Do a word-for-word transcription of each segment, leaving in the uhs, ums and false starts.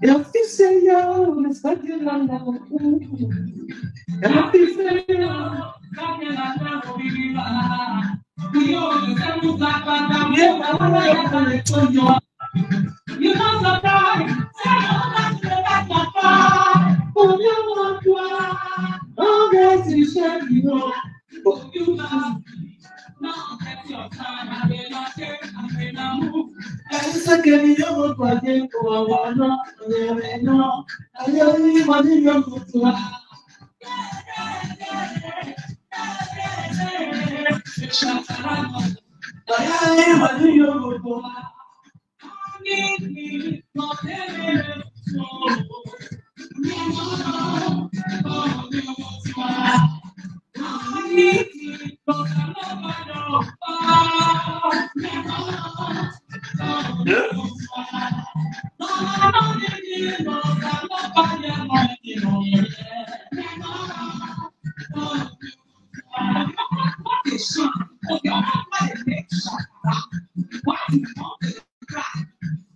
You feel say yo, it's like you love. You feel say yo.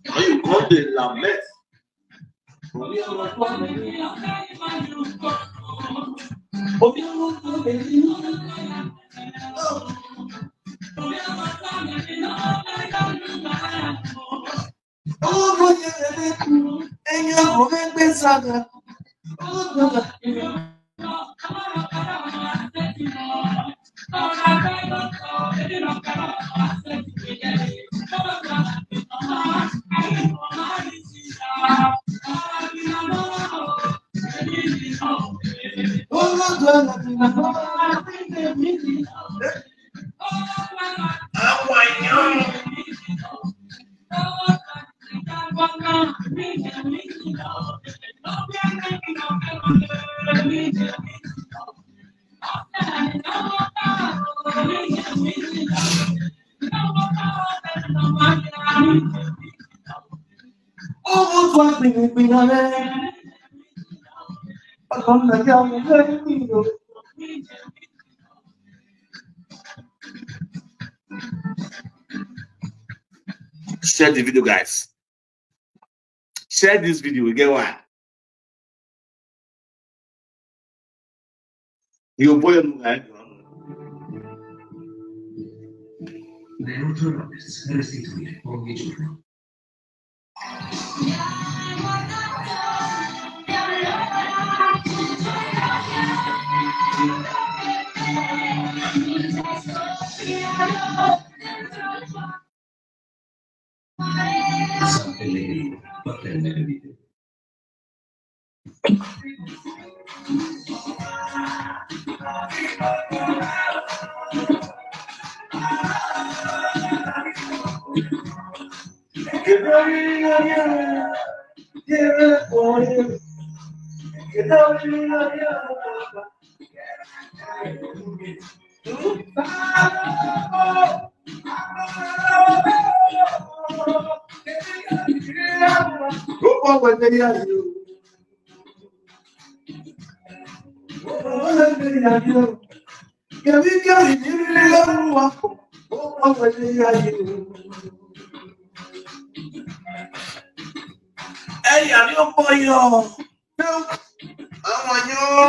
Why you come dey lament? Share the video, guys. Share this video. We get one. Your boy, right? Ẹ̀yà ni ó pọ̀ yọ. Àwọn yóò.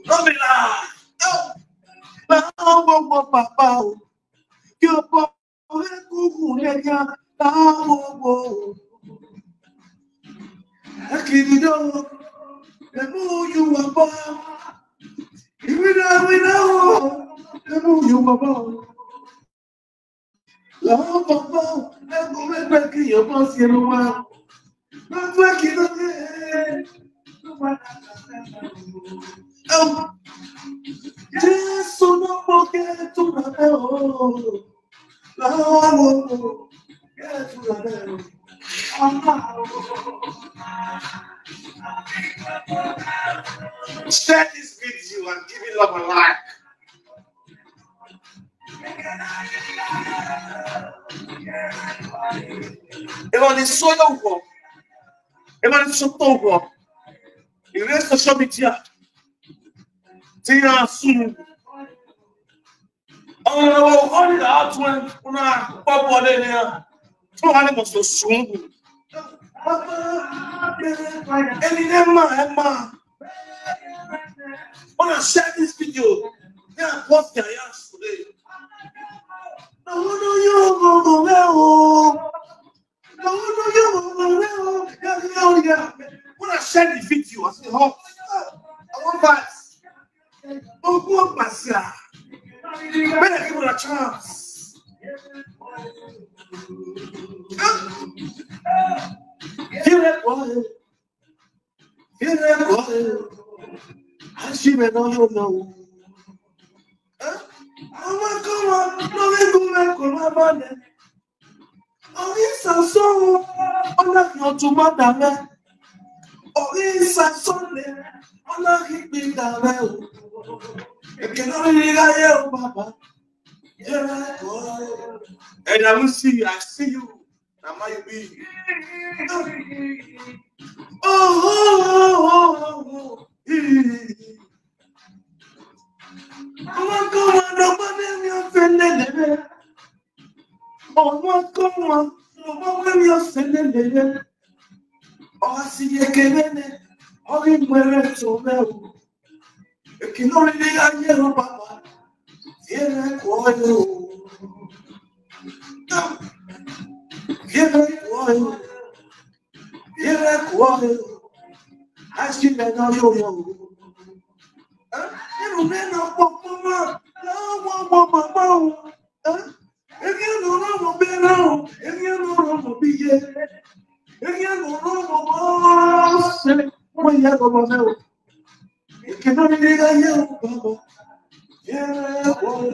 Lómìnira. Báwo gbogbo pàpà o? Kí o pọ̀. Ekiri do, emu yu waba. Iwina wina o, emu yu waba. La papa, emu mekpe ki yo pa si enu wa. Mekpe ki no de. Jésù ló mọ kẹ́ tó rà bẹ́ẹ̀ o. Láwọn kẹ́ tó rà bẹ́ẹ̀ o. Share this video and give it love and like. Ema ni soyo wo. Ema ni soto wo. Ire social media. Ti a sun. Ọ̀rọ̀ wo kọ́ ni làá tún ẹ̀ fúnra pọ́pọ́ lé ní à? Tún wà ní mọ̀sọ̀ sùn. Ẹni ní ẹ̀ máa, ẹ̀ máa. Wanna share this video. Yeah, post your ass today. No, no, you go, go, go, go. No, no, you go, go, go, go. Yeah, yeah, yeah. Wanna share the video. I say, oh, I want vibes. Oh, go, Masia. Better give it a chance. Give it, boy. Fire boy, ashime no yo no. Àwọn kan wà lórí gómìnà kò má balẹ̀. Orí ìsàsọ́ ọ̀nà kí ọtún má dà mẹ́. Orí ìsàsọ́ lẹ̀ ọ̀nà kí gbé dà mẹ́ o. Èké lórí ayé o bàbá. Fire boy. And I will see you, I see you. Na my be. Oh, oh, oh, oh, oh. Ọmọ kan wà lọ́gbọ́n ní mi ò fẹ́ lélẹ̀. Ọmọ kan wà lọ́gbọ́n ní mi ò fẹ́ lélẹ̀. Ọ̀rọ̀ sì yẹ kéré ni, ọ̀rọ̀ ìmọ̀ ẹ̀rẹ́ tó bẹ́ẹ̀ o. Èké lórí ilé ayé o bàbá. Fire boy o. Fire boy o. Fire boy o. Ashime no yo no. Nínú mi náà pọ̀ fún wa, láwọn ọmọ màmá o. Èmi ò lọ rán wọn bí náà, èmi ò lọ rán wọn bí yẹ. Èmi ò lọ rán wọn bọ́ ṣe, wọ́n yẹ lọ́wọ́ náà. Èké lórí ilé ayé o bàbá. Fire boy.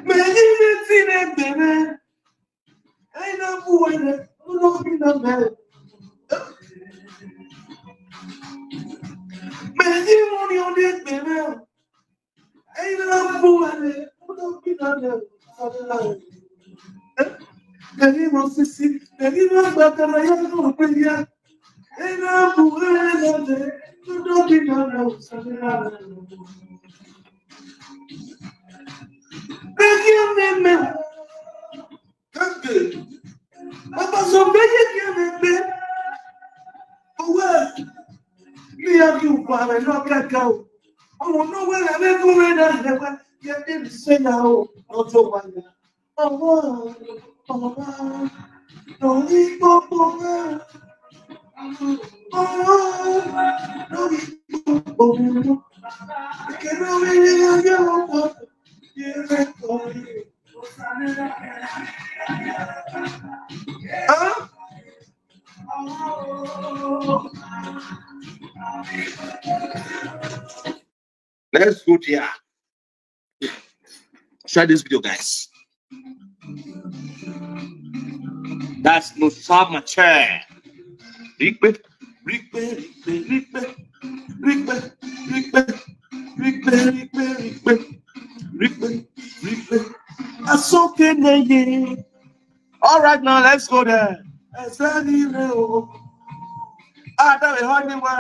Mẹ̀yìn létí lè bẹ̀rẹ̀. Ẹ̀yin náà bú wẹ̀rẹ̀, ló bí náà bẹ̀rẹ̀. Mẹ̀yìn wọn ni ọdẹ bẹ̀rẹ̀. Ẹ̀yin náà bú wẹ̀rẹ̀, ló bí náà bẹ̀rẹ̀. Ẹ̀yin wọn sisi, ẹ̀yin náà gbàgbọ́ra yẹn náà pé yá. Ẹ̀yin náà bú wẹ̀rẹ̀ lọ́dẹ, ló bí náà bẹ̀rẹ̀. Bẹ́ẹ̀ni mẹ́mẹ́. Kẹ́kẹ́. Bàbá sọ pé yé kí ẹ lè gbé. Owó ẹ̀ ní ẹbí òkú ààrẹ náà kẹ́kẹ́ o. Àwọn náà wẹ̀rẹ̀ lẹ́kùn rẹ̀ náà lẹ́wẹ́. Yẹ kí mi ṣe ya o, ọjọ́ wa yà. Ọwọ́ ọ̀la lórí gbogbo rẹ̀. Ọwọ́ lórí gbogbo rẹ̀. Ìkẹ́lẹ́ orí ayé wọn kọ́. Yẹ́rẹ́ kọ́. Huh? Let's go there. Share this video, guys. That's no summer chair. Rikpe, rikpe, rikpe, rikpe, rikpe, rikpe, rikpe, rikpe, rikpe, rikpe, rikpe. Asoke neye. All right, now let's go there. Ẹsẹ̀ rire o. Adáwẹ̀ hàn ní wa.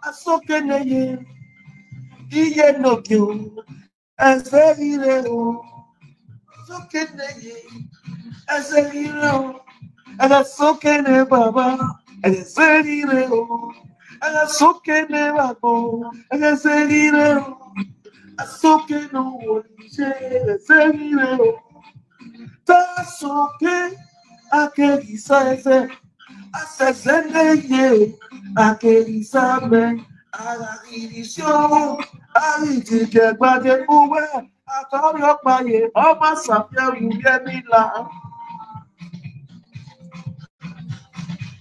Asoke neye. Iye nòkè o. Ẹsẹ̀ rire o. Asoke neye. Ẹsẹ̀ rire o. Ẹsẹ̀ sókè ní bàbá. Ẹsẹ̀ rire o. Ẹsẹ̀ sókè ní bàbá. Ẹsẹ̀ rire o. Asoke no wòlíṣẹ́. Ẹsẹ̀ rire o. Tasoke, akerisa eze, asezene ye, akerisa me, aragirisio, aridike gbade uwe, atori opaye, ọma sapia wuye mila.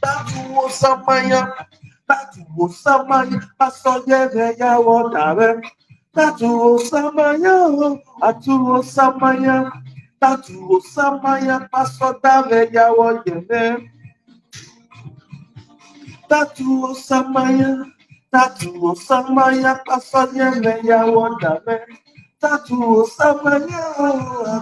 Tatu osamaya, tatu osamaya, pasogere ya wotare. Tatu osamaya, atu osamaya, tatu osamaya, pastor dave ya woyeme. Tatu osamaya, tatu osamaya, pastor yeme ya wodame. Tatu osamaya,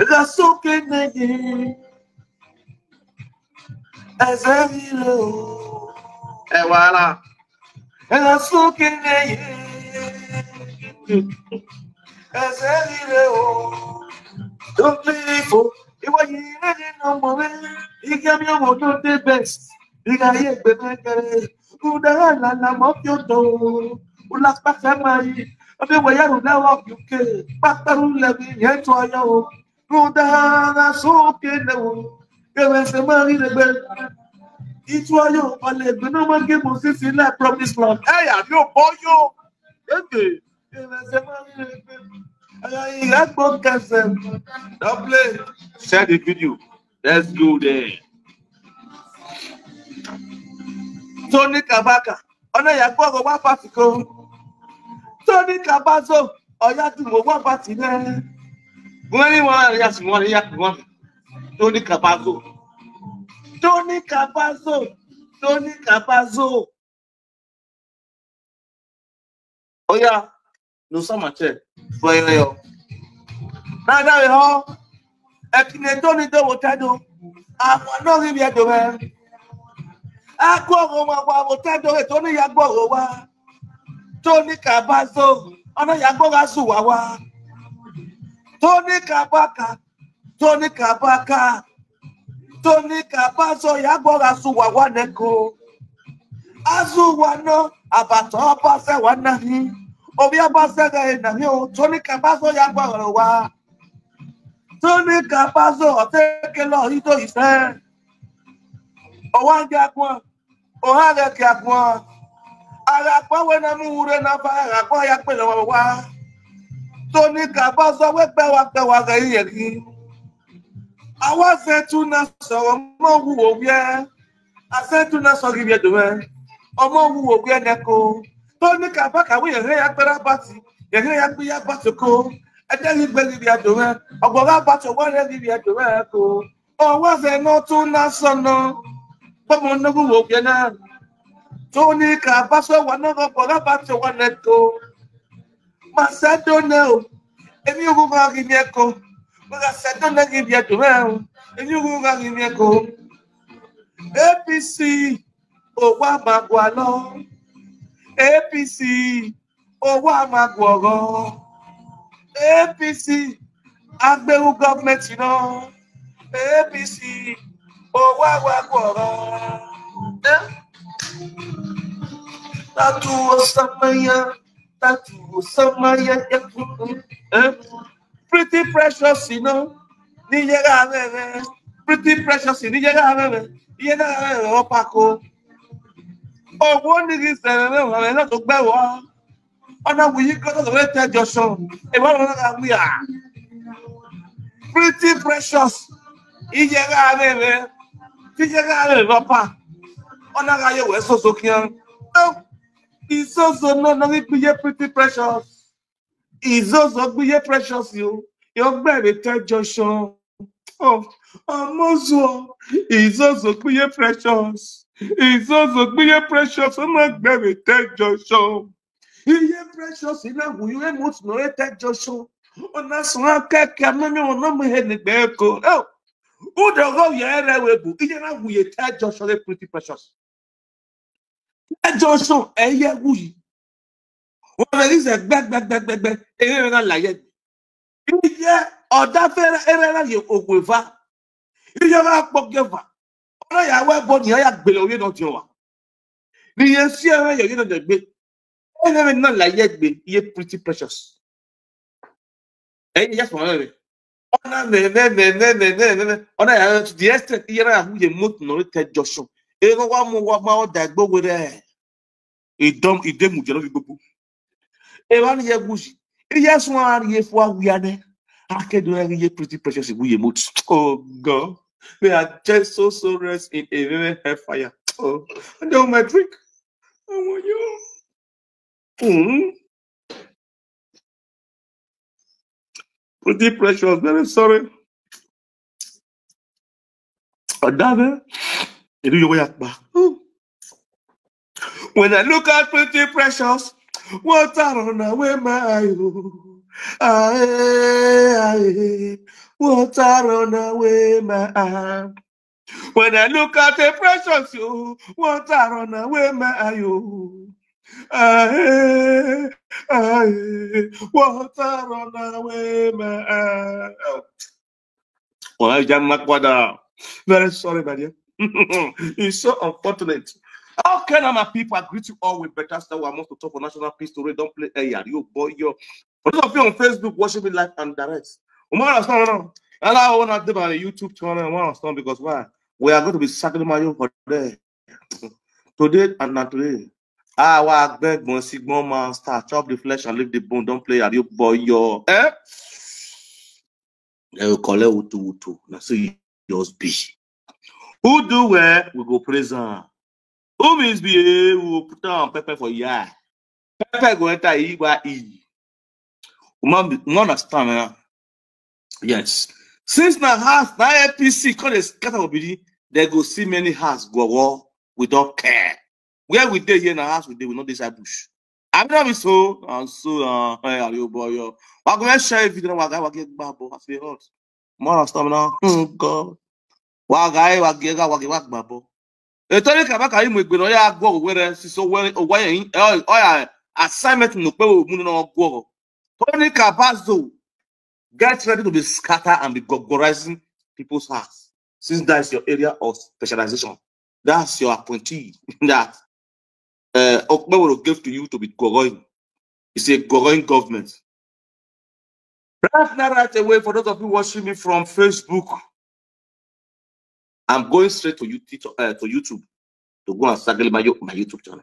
Ega soke neye. Eze rire o. Ewala. Ega soke neye. Eze rire o. Don't leave o. Iwa yire ni no more. Iga mi o do the best. Iga ye gbe mekere. Uda la la mo kyo do. Ula pa se mai. Obi wa ya ru la wa U K. Pa ta ru le bi ye to yo. Uda na so ke le o. Ke we se mai le gbe. Itu ayo pa le gbe na ma ke mo si si la promise land. Hey, are you boy yo? Ege. Ke we se mai le gbe. Aga i ga gbo kese. Don't play. Share the video. Let's go there. Tony Kabaka. Ona ya kwa go wa patiko. Tony Kabazo. Oya tu mo wa patine. Wani wa ya si wani ya wa. Tony Kabazo. Tony Kabazo. Tony Kabazo. Oya, no sama che. Boy yo. Na da we ho. Ekine Tony do wo tado. Awa no ri bi edo me. Akwa go ma kwa wo tado e Tony ya gbo go wa. Tony Kabazo. Ona ya gbo ga su wa wa. Tony Kabaka. Tony Kabaka. Tony Kabazo ya gbo ga su wa wa neko. Azu wa no abato ba se wa na hi. Obi ba se ga na hi o. Tony Kabazo ya gbo ga wa. Tony Kabazo o te ke lo ito ise. O wa ga kwa. O ha ga ke kwa. Aga kwa we na mu ure na ba aga kwa ya pe lo wa. Tony Kabazo we pe wa pe wa ga ye ki. Awa se tu na so mo wu o ye. A se tu na so gi bi edo me. O mo wu o ye neko. Tony Kabaka we ye ya pe ra bati. Ye ya pe ya bati ko. E de ni gbe gi bi edo me. Ogbo ga bati wa re gi bi edo me ko. O wa se no tu na so no. Bo mo no wu o ye na. Tony Kabazo wa no go ogbo ga bati wa neko. Macedonia o. Emi o ga gi mi eko. Macedonia gi mi edo me o. Emi o ga gi mi eko. A P C o wa ma gwa lo. A P C o wa ma gwa go. A P C agbewu government, you know. A P C o wa wa gwa go. Eh? Tatu osamaya. Tatu osamaya. Eh? Pretty Precious, you know. Ni yega wewe. Pretty Precious, ni yega wewe. Yega wewe opako. Owo ni gi se wewe wa na to gbe wo. Ona wu yi ko to we te Joshua. E wa na ga wi a. Pretty Precious. Iyega wewe. Ti yega wewe opa. Ona ga ye we so so kian. Izozo no no ni ye Pretty Precious. Izozo gbiye Precious yo. Yo gbe mi te Joshua. Oh, Omozuo. Izozo gbiye Precious. Izozo gbiye Precious. O ma gbe mi te Joshua. Iye Precious ina wu yo emut no e te Joshua. Ona so aka ke no mi wona mu he ni gbe ko. Oh. Udo go ye re we bu. Iye na wu ye te Joshua le Pretty Precious. Joshua, eye wuyi. Wọ́n bẹ̀rẹ̀ sẹ́ gbẹ́gbẹ́gbẹ́gbẹ́, eré rẹ̀ náà láyé. Iye ọ̀dà fẹ́rẹ́ eré náà yẹ ògùn ìfà. Iye náà pọ̀ gẹ́fà. Ọ̀nà ìyàwó ẹ̀bọ ni ọ̀yà gbèlè òye náà ti wà. Ni iye sí ẹ̀rọ yẹ̀ òye náà gbé. Eré rẹ̀ náà láyé gbé, iye Pretty Precious. Ẹ̀yin yẹ fún ọ̀rẹ́ rẹ̀. Ọ̀nà mẹ̀mẹ̀mẹ̀mẹ̀mẹ̀mẹ̀. Ọ̀nà yàrá to the extent iye náà wúye mọ́tò náà tẹ Joshua. Èrò wa mú wa máa ọ̀dà ẹgbẹ́ wo rẹ̀. Ìdán ìdẹ́mùjẹ́ ló fi gbogbo. Èrò á ní yẹ gúúsì. Iye sún wa rí efu awuya nẹ. Akéde rẹ̀ rí iye Pretty Precious wúye mọ́tò. Oh God, may I just so so rest in a very hellfire. Oh, I know my drink. Àwọn yóò. Hmm. Pretty Precious, very sorry. Ọ̀dàbẹ̀, èdè yóò wáyà pa. When I look at Pretty Precious, water run away my eye. Oh. Aye, aye, water run away my eye. When I look at the Precious, you water run away my eye. Oh. Aye, aye, water run away my eye. Oh. Well, I jam my quadra. Very sorry, my dear. It's so unfortunate. Okay, now my people, I greet you all with better style. I must talk for national peace story. Don't play air. You boy, yo. For those of you on Facebook watching me live and direct, Umar Aston, no. And I want to do my YouTube channel. Umar Aston, because why? We are going to be sucking my for there. Today and not today. Ah, wa gbẹ̀gbọ́n sí gbọ́n máa start chop the flesh and leave the bone. Don't play. Are you boy, yo? Eh? They will call it wutu wutu. Na so you just be. Who do well, we go praise am. Who misbehave, we go put am pepper for eye. Pepper go enter e. Woman, you understand now? Yes. Since na house, na A P C come dey scatter Obidi, they go see many house go war. We don't care. Where we dey here na house we dey, we no dey inside bush. I mean, be so and so. Uh, hey, are you boy? Yo, wa go share video. Wa ga wa get gbabo as e hot. More of stamina. Oh God. Wa ga wa get wa get wa gbabo. E Tony Kabaka yi mo gbe no ya go were si so were o wa yin. Oh ya, assignment no pe o mu no go. Tony Kabazo, get ready to be scattered and be gogorizing people's hearts, since that's your area of specialization. That's your appointee. That uh, Okpebholo gave to you to be gogoing. It's a gogoing government. Right now, right away, for those of you watching me from Facebook, I'm going straight to YouTube, uh, to YouTube to go and start my, my YouTube channel.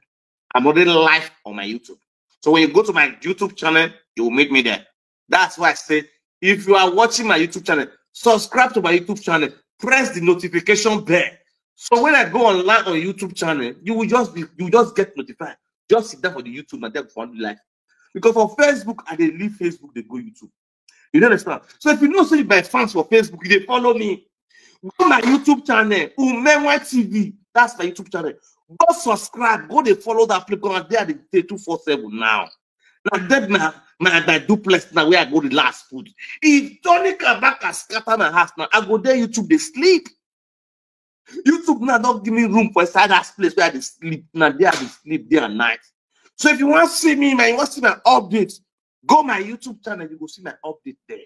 I'm already live on my YouTube. So when you go to my YouTube channel, you will meet me there. That's why I say, if you are watching my YouTube channel, subscribe to my YouTube channel, press the notification bell. So when I go online on YouTube channel, you will just be, you will just get notified. Just sit down for the YouTube and then find the live. Because for Facebook, I dey leave Facebook, they go YouTube. You don't understand? So if you know say my fans for Facebook, they follow me. Go my YouTube channel, Umenwa T V. That's my YouTube channel. Go subscribe. Go dey follow that place. Go there, they two four seven now. Now that na my, my duplex now where I go the last food. If Tony Kabaka scatter my house now, I go there YouTube, they sleep. YouTube now don't give me room for inside that place where I dey sleep. Now there I dey sleep day and night. So if you want to see me, man, you want to see my updates, go my YouTube channel, you go see my update there.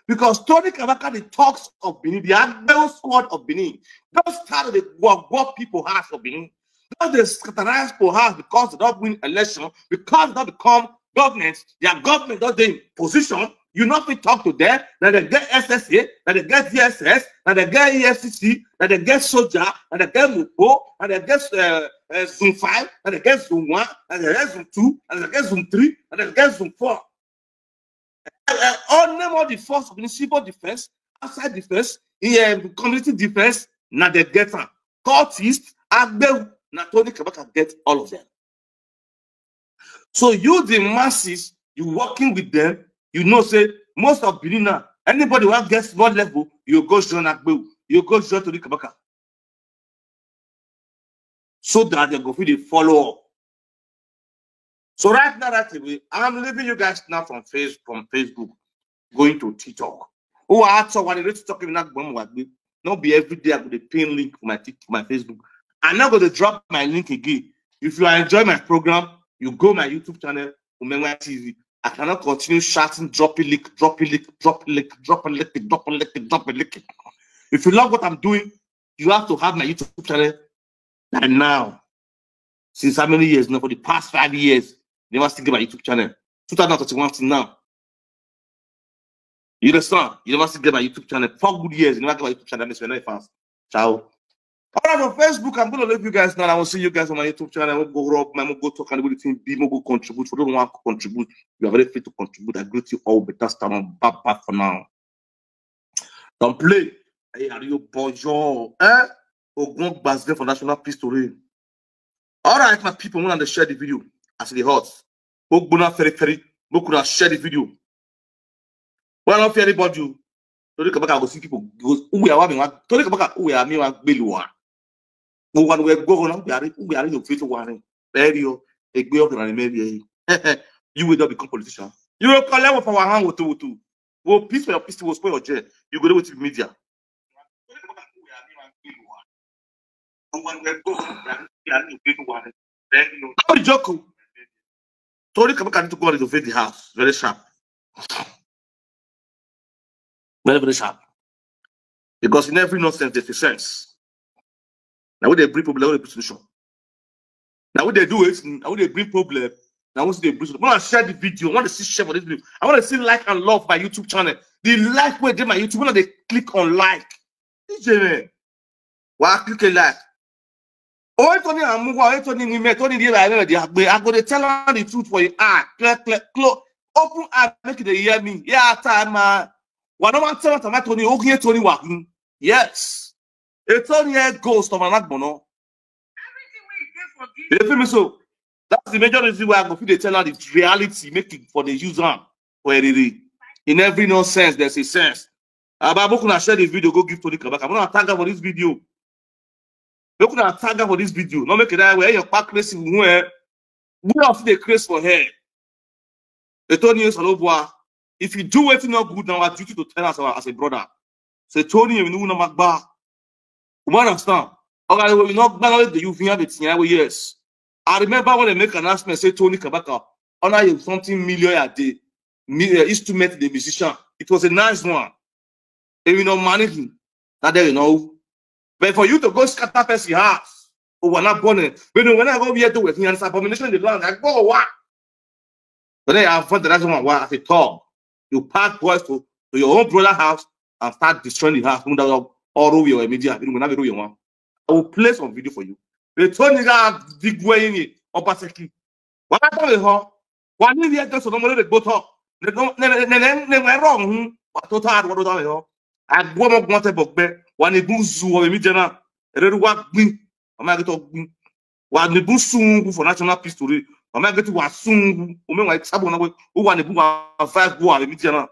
Because Tony Kabaka, the talks of Benin, the Agbero squad of Benin, don't start the work, work people house of Benin. Don't they scatterize for house because they don't win election, because they don't become government, their government don't they in position, you not fit talk to them, that they get S S A, that they get D S S, that they get E F C C, that they get soldier, that they get Mopo, that they get uh, uh, Zone five, that they get Zone one, that they get Zone two, that they get Zone three, that they get Zone four. Uh, uh, all name all the force of the civil defense, outside defense, in, um, community defense, now they get them. Cultists, Agbewu, na Tony Kabaka get all of them. So you, the masses, you working with them, you know, say most of Benin now, anybody want get small level, you go join Agbewu, you go join Tony Kabaka. So that they go fit dey follow up. So right now, right away, I'm leaving you guys now from face from Facebook, going to TikTok. Oh, I saw what they talking about. Not be every day I go dey pin link for my Tik- my Facebook. I'm not going to drop my link again. If you enjoy my program, you go my YouTube channel, Umenwa T V. I cannot continue shouting, drop a link, drop a link, drop a link, drop a link, drop a link, drop a link. If you love what I'm doing, you have to have my YouTube channel. And now, since how many years now? For the past five years, you never still get my YouTube channel. Two thousand twenty-one till now. You understand? You never still get my YouTube channel. Four good years, you never get my YouTube channel. That means we're not fans. Ciao. All right, on Facebook, I'm gonna leave you guys now. I will see you guys on my YouTube channel. I'm gonna go rub, I'm gonna go talk and everything. Be more go contribute. For those who want to contribute, you are very free to contribute. I greet you all with that stammer. Bye bye for now. Don't play. Hey, are you bonjour? Eh? Ogun Gbazge for national peace to reign. All right, my people, wanna share the video as it hot. Ogbona ferry ferry, make una share the video. Well, I don't fear anybody. Tori Kabaka go see people. Go, who we are, what we want. Tori Kabaka, who we are, me, what we want. Go one way, go on. We are, we are in your face, one. Very, oh, a good, and maybe you will not become politician. You will collect for our hand with two, two. Go peace for your peace, will spoil your chair. You go there with media. How you joke? Tori Kabaka need to go and renovate the house. Very sharp. Very, very sharp. Because in every nonsense, there's a sense. Now we dey bring problem, we dey bring solution. Now we dey do it, now we dey bring problem. Now we dey bring solution. When I share the video, I want to see share for this video. I want to see like and love my YouTube channel. The like wey dey my YouTube, when they click on like. D J man, why click a like? Oh, Tony Amuwa, oh, Tony Nime, Tony Nime, I go dey tell her the truth for your eye. Clear, clear, close. Open eye, make it hear me. Yeah, time, man. Wa no man tell her, Tony, okay, Tony Wakun. Yes. A Tony a ghost of an Agbono. You feel me? So that's the major reason why I go fit dey tell her the reality, make it for the user for a really. In every nonsense, there's a sense. About make una share the video, go give Tony Kabaka. Make una tag her for this video. Make una tag her for this video. No make it that way. Your pack crazy. We are the craze for her. Tony Solobwa. If you do anything not good, now our duty to tell us as a brother. Say Tony, you know, Magba. You understand? Okay, we not balance the you have it. Yeah, yes. I remember when they make announcement, say Tony Kabaka, honor you something million a day. Mi- uh, instrument, the musician. It was a nice one. If you know money, that day you know. But for you to go scatter person house, oh, we're not born. But when I go here to with me, and it's abomination in the land. I go what? But then I found the last one was at the top. You pack boys to, to your own brother house and start destroying the house. All over your media. You will not be doing one. I will play some video for you. They told me that big way in it, Obaseki. What I tell you, huh? One in the address of the money they go talk. They don't, they, they, they, they were wrong. Hmm? But total hard, what do I know? I go up, want to book, but one in Buzu or Mijana. They don't want me. I'm not going to wa ni bu sungu for national history. Wa ma geti wa sungu. O me wa sabo na we. O wa ni bu wa five go a media na.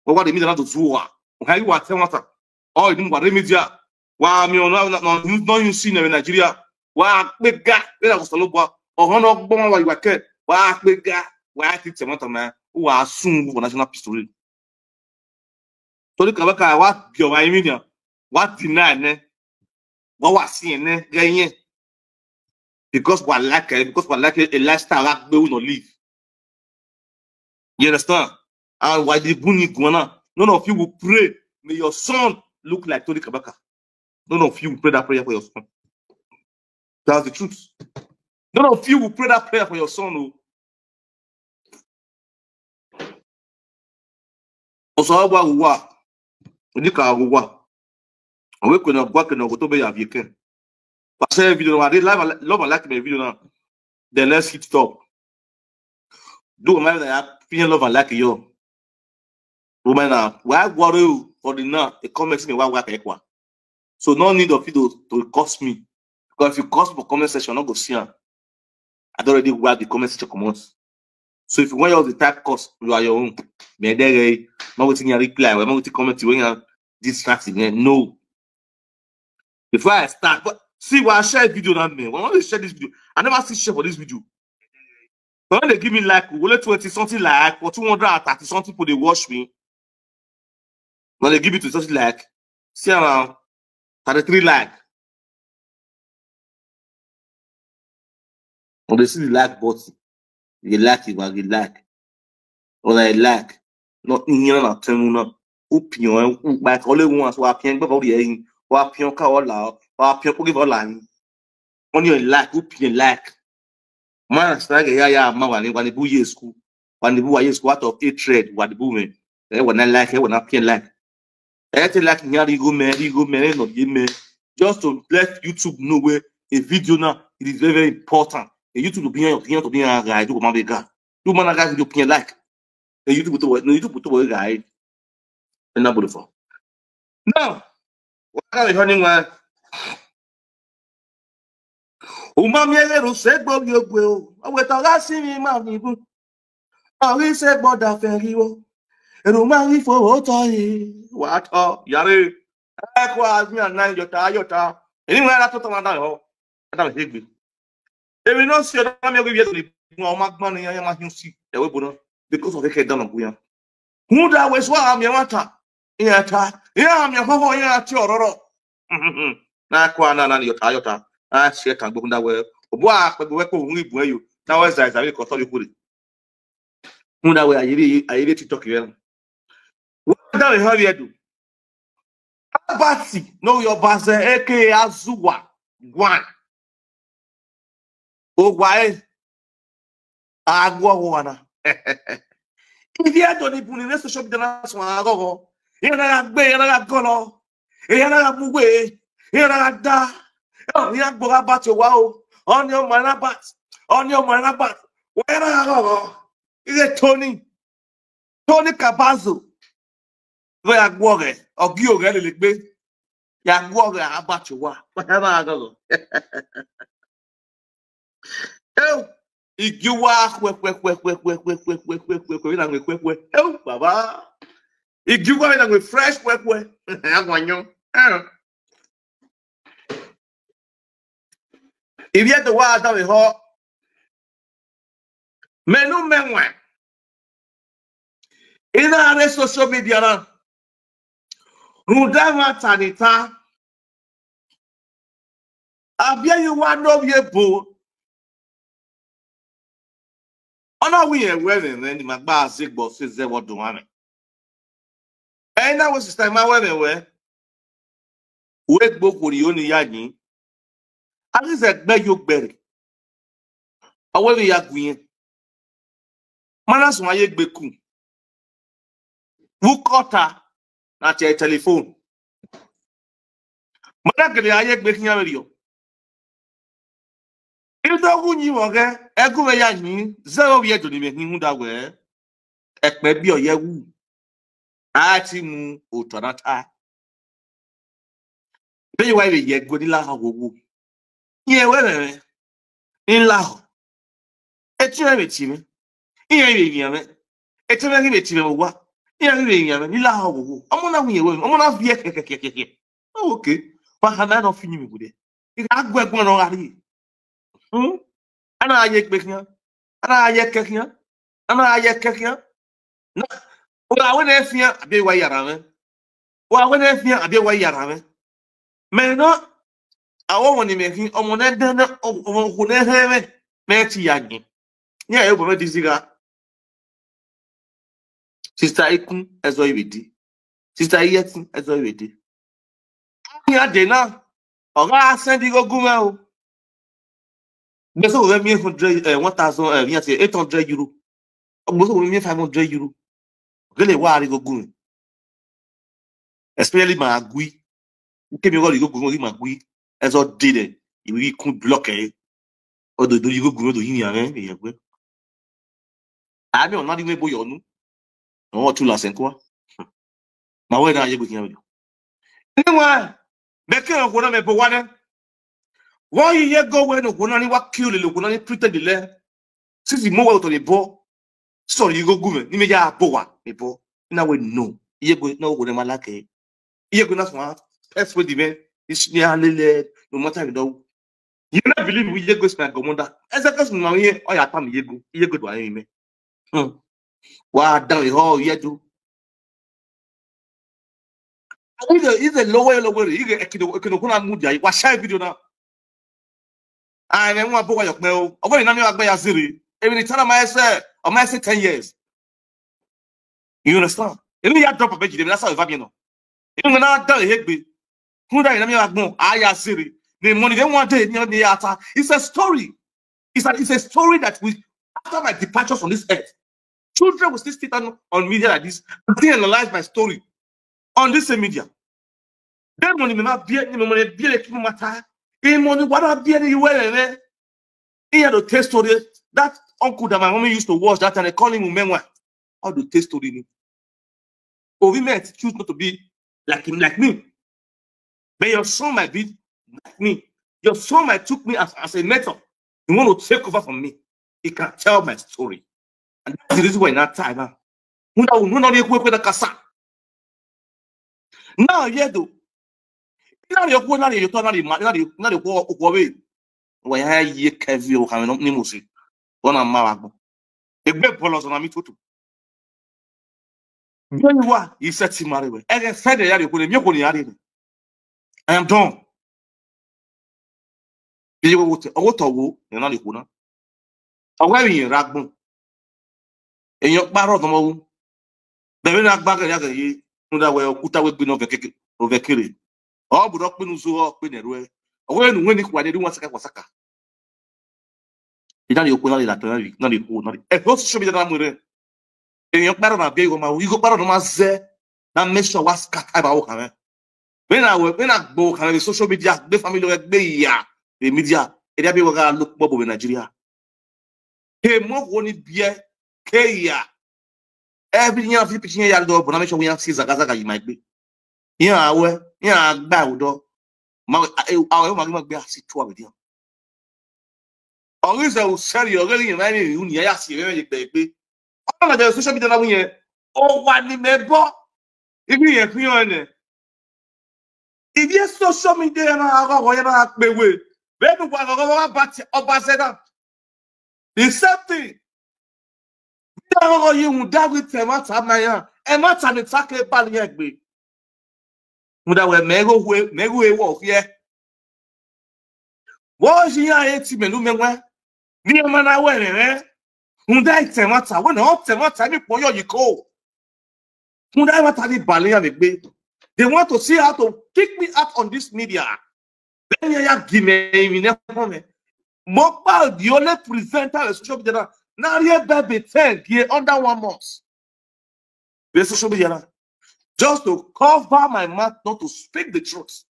O wa the media na to zuwa. O ha yi wa ten wata. O ni wa re media. Wa mi ona na no you see in Nigeria. Wa pe ga. Pe la ko solo gba. O ho no gbo wa yi wa ke. Wa pe ga. Wa ti te mata ma. O wa sungu for national history. Tori Kabaka wa bi o wa media. Wa deny ne. Wa wa si ne. Ga yen. Because we like it, because we like a lifestyle that we will not live. You understand? And why the buni guana? None of you will pray. May your son look like Tony Kabaka. None of you will pray that prayer for your son. That's the truth. None of you will pray that prayer for your son. Oh. Oso wa wa. Ni ka wa. Awe ko na gwa ke na go to be ya vie ke. Pass the video, I dey live and li- love and like my video now. Then let's hit top. Do my na ya pin love and like yo. Do my na. Why worry you for the now? A comment me why why kwa. So no need of you to, to curse me. Because if you curse for comment section, I no go see am. I don already wipe the comment section comot. So if you want all the type curse, you are your own. Me there, eh, not waiting your reply. We're not waiting comment when you distract me. No. Before I start, but see why I share video now, man. Why don't you share this video? I never see share for this video. But when they give me like only twenty something like for two hundred and thirty something people they watch me. When they give it to something like see around thirty-three like. When they see the like button, they like it, but they like. Or they like. Not in here na tell you now. Open your like only once wa pian gbẹ body yin. Wa pian ka ola. Wa pian ko give ola yin. When you like, open your like. Man, snag ya ya ma wa ni wa ni bu ye school. Wa ni bu wa ye school out of hatred wa ni bu me. Eh, wa na like, eh, wa na pian like. Eh, te like ni ari go me, ari go me, no ye me. Just to let YouTube know where a video now, it is very, very important. A YouTube to be on your to be on guy, do ma be guy. Do man guys video pian like. A YouTube to no YouTube to guy. And na beautiful. Now, what are you running man? Uma mi ere ro se gbo yo gwe o. Owe to ga si mi ma mi bu. Ori se gbo da fe ri wo. Eru ma ri fo wo to yi. Wa to yare. E ko a mi ana yo ta yo ta. Eni wa la to to ma da ho. Ada he gbe. Emi no si o da mi o gbe ye ni. Mo ma gbon ni ya ma hin si. E we bo no. Because of e ke da no bu ya. Hunda we so a mi wa ta. Ya ta. Ya mi ho ho ya ti ororo. Na kwa na na yo ta yo ta. A se ta gbo hunda we. Obo a pe we ko hun ibu e yo. Na we za za we ko to yo kure. Hunda we ayiri ayiri TikTok ye. Wa da we ha we do. Abati no yo baze eke azuwa. Gwan. Ogwa e. Agwo wana. Ibi edo ni buni ne social media na so agogo. Ye na gbe, ye na golo. Ye na mugwe. Ye na da. Ye gbo ga ba ti wa o. Oni o ma na ba. Oni o ma na ba. Wa na gogo. Ile Tony. Tony Kabazo. Ve ya gwo ge. Ogi o ge le gbe. Ya gwo ge a ba ti wa. Wa na gogo. Eu. Igi wa kwe kwe kwe kwe kwe kwe kwe kwe kwe kwe kwe na kwe kwe. Eu baba. Igi wa na kwe fresh kwe kwe. Agwanyo. Eu. Ibi edo wa da we ho. Menu menwe. Ina re social media na. Rudama tanita. Abia you wa no ye bo. Ona wi e we me ni ma gba ze gbo se ze wo dun wa me. E na we sister ma we me we. We gbo ko ri oni ya ni. Ari ze gbe yo gbere. Awe mi ya gun yen. Mana sun aye gbe ku. Wu kota na te telephone. Mana gele aye gbe kiyan me yo. Ido gu ni mo ge, e gu me ya ni, zero ye do ni me hin da we. E pe bi oye wu. A ti mu oto na ta. Be wa be ye go ni la ha wo wo. Ye we me. Ni la ho. E ti me be ti me. Iye be mi me. E ti me ki be ti me wa. Iye be mi me. Ni la ho wo wo. Omo na wi ye we. Omo na vie ke ke ke ke ke. Oh, okay. Pa ha na no fini mi gude. Iga gwe gwe no ari. Hmm? Ana aye pe kiyan. Ana aye ke kiyan. Ana aye ke kiyan. Na. Wa we ne fiyan abi wa yara me. Wa we ne fiyan abi wa yara me. Me no. Awo woni me fi omo ne dan na omo ko ne he me. Me ti ya ni. Ni ayo bo me diziga. Sister Ikun ezo ibidi. Sister Iyetun ezo ibidi. Ni ade na. Oga send go gume o. Gbe so we mi hundred, eh, one thousand, eh, mi ati eight hundred euro. Gbe so we mi five hundred euro. Gele wa ri go gume. Especially ma agui. Ke mi go ri go gume ma agui. Ezo dide. Iwi kun block e. Odo do ri go gume do yin ya me, ye gbe. Ami ona di me bo yo nu. No tu la senkwa. Ma we na ye gbe kiyan. Ni wa. Be ke ko na me bo wa ne. Wa yi ye go we no ko na ni wa kill le ko na ni pretend le. Sisi mo we to le bo. Sorry, you go gume. Ni me ya bo wa. Me bo. Na we no. Ye go na ko ne malake. Ye go na so. First way di me. Is ni alele. No matter we do. You not believe we ye go spend gomonda. Ese ka sun na ye o ya tam ye go. Ye go do ayi me. Hmm. Wa dan ho ye do. Is a is a lower lower. You get ekido ekido kuna mudia. Wa share video na. Ai me nwa bo wa yo pe o. Ogo ni na mi wa gbe ya ziri. Even the time I say, I might say ten years. You understand? Even ya drop a bed, that's how you no. Even when I done a hegbe. Who that in me agbon? I ya ziri. The money they want day near me ata. It's a story. It's a it's a story that we after my departure from this earth, children will still sit down on media like this and still analyze my story on this same media. That money may not be any money be like you matter. In money, what I be any way, man. He had to tell story. That uncle that my mommy used to watch that time, they call him Umenwa. How to tell story? Ovi men choose not to be like him, like me. But your son might be like me. Your soul might took me as, as a mentor. You want to take over from me. He can tell my story. And that's the reason why in that time, huh? Hunda, hunda, hunda, hunda, hunda, hunda, Now, yeah, though. Ina de ko, ina de to, ina de ma, ina de, ina de ko, ko we. Wa ya ye kevi o kan no ni mo si. Ona ma wa gbo. Egbe bolo so na mi tutu. Be wa, he said to marry we. Ege said ya de ko le, mi ko ni ya de. I am done. Bi wo te, owo to wo, ni na de ko na. Owo yin ragbon. Eyan paro to mo wo. Bẹ̀rẹ̀ náà gbá kẹ̀lé àkẹ́yẹ ń dá wẹ òkúta wẹ gbé náà vẹ kékeré. Ọ bùdó pinnu so ọ pé nẹ̀rú ẹ. Ọwọ́ ẹnu wẹ́n ní kùwà ní ẹni wọ́n saka wọ́n saka. Ìdáni òkú náà lè làtọ̀ náà lè kú náà lè. Ẹ tó social media náà mú rẹ. Èèyàn pàrọ̀ náà bí ìwọ máa wọ. Ìgò pàrọ̀ náà máa zẹ́. Náà mẹ́sàn wá saka táìbà wọ̀ kàn rẹ. Bẹ́ẹ̀ náà wẹ̀ bẹ́ẹ̀ náà gbọ́ kàn rẹ social media gbé family rẹ gbé ìyá. Ẹ media. Ẹ dábìí wọ́n ká ló pọ̀ bò wẹ̀ Nàìjíríà. Ke mo ko ni bie ke ya. Every year, every pikin ya do, but na make sure we see zaga zaga you might be. Yeah, awe, yeah, agba udo. Ma awe ma ma gbe asi to abi dia. Always I will sell you already in my room, ya si be be be. All of the social media na we. O wa ni me bo. Ibi ye fi on. If you social media na agogo ya na pe we. Be du wa agogo wa ba ti oba se da. The same thing. Bí àwọn ọ̀rọ̀ yìí ń dárí tẹ̀ má ta máa yàn, ẹ má ta ní tákẹ́ bá ní ẹgbẹ́. Mo dá wẹ̀ mẹ́rù ewọ̀ òfin ẹ. Wọ́n ṣe yàn ayé ti mẹ́lú mẹ́wẹ́. Ní ọmọ náà wẹ̀ rẹ̀ rẹ́. Ń dá ìtẹ̀ má ta, wọ́n náà tẹ̀ má ta ní pọ̀ yọ̀ yìí kó. Ń dá má ta ní balẹ̀ yàn mí gbé. They want to see how to kick me out on this media. Then ya give me, me never me. Mobile, the only presenter on social media now. Now here baby ten here under one month. The social media now. Just to cover my mouth, not to speak the truth.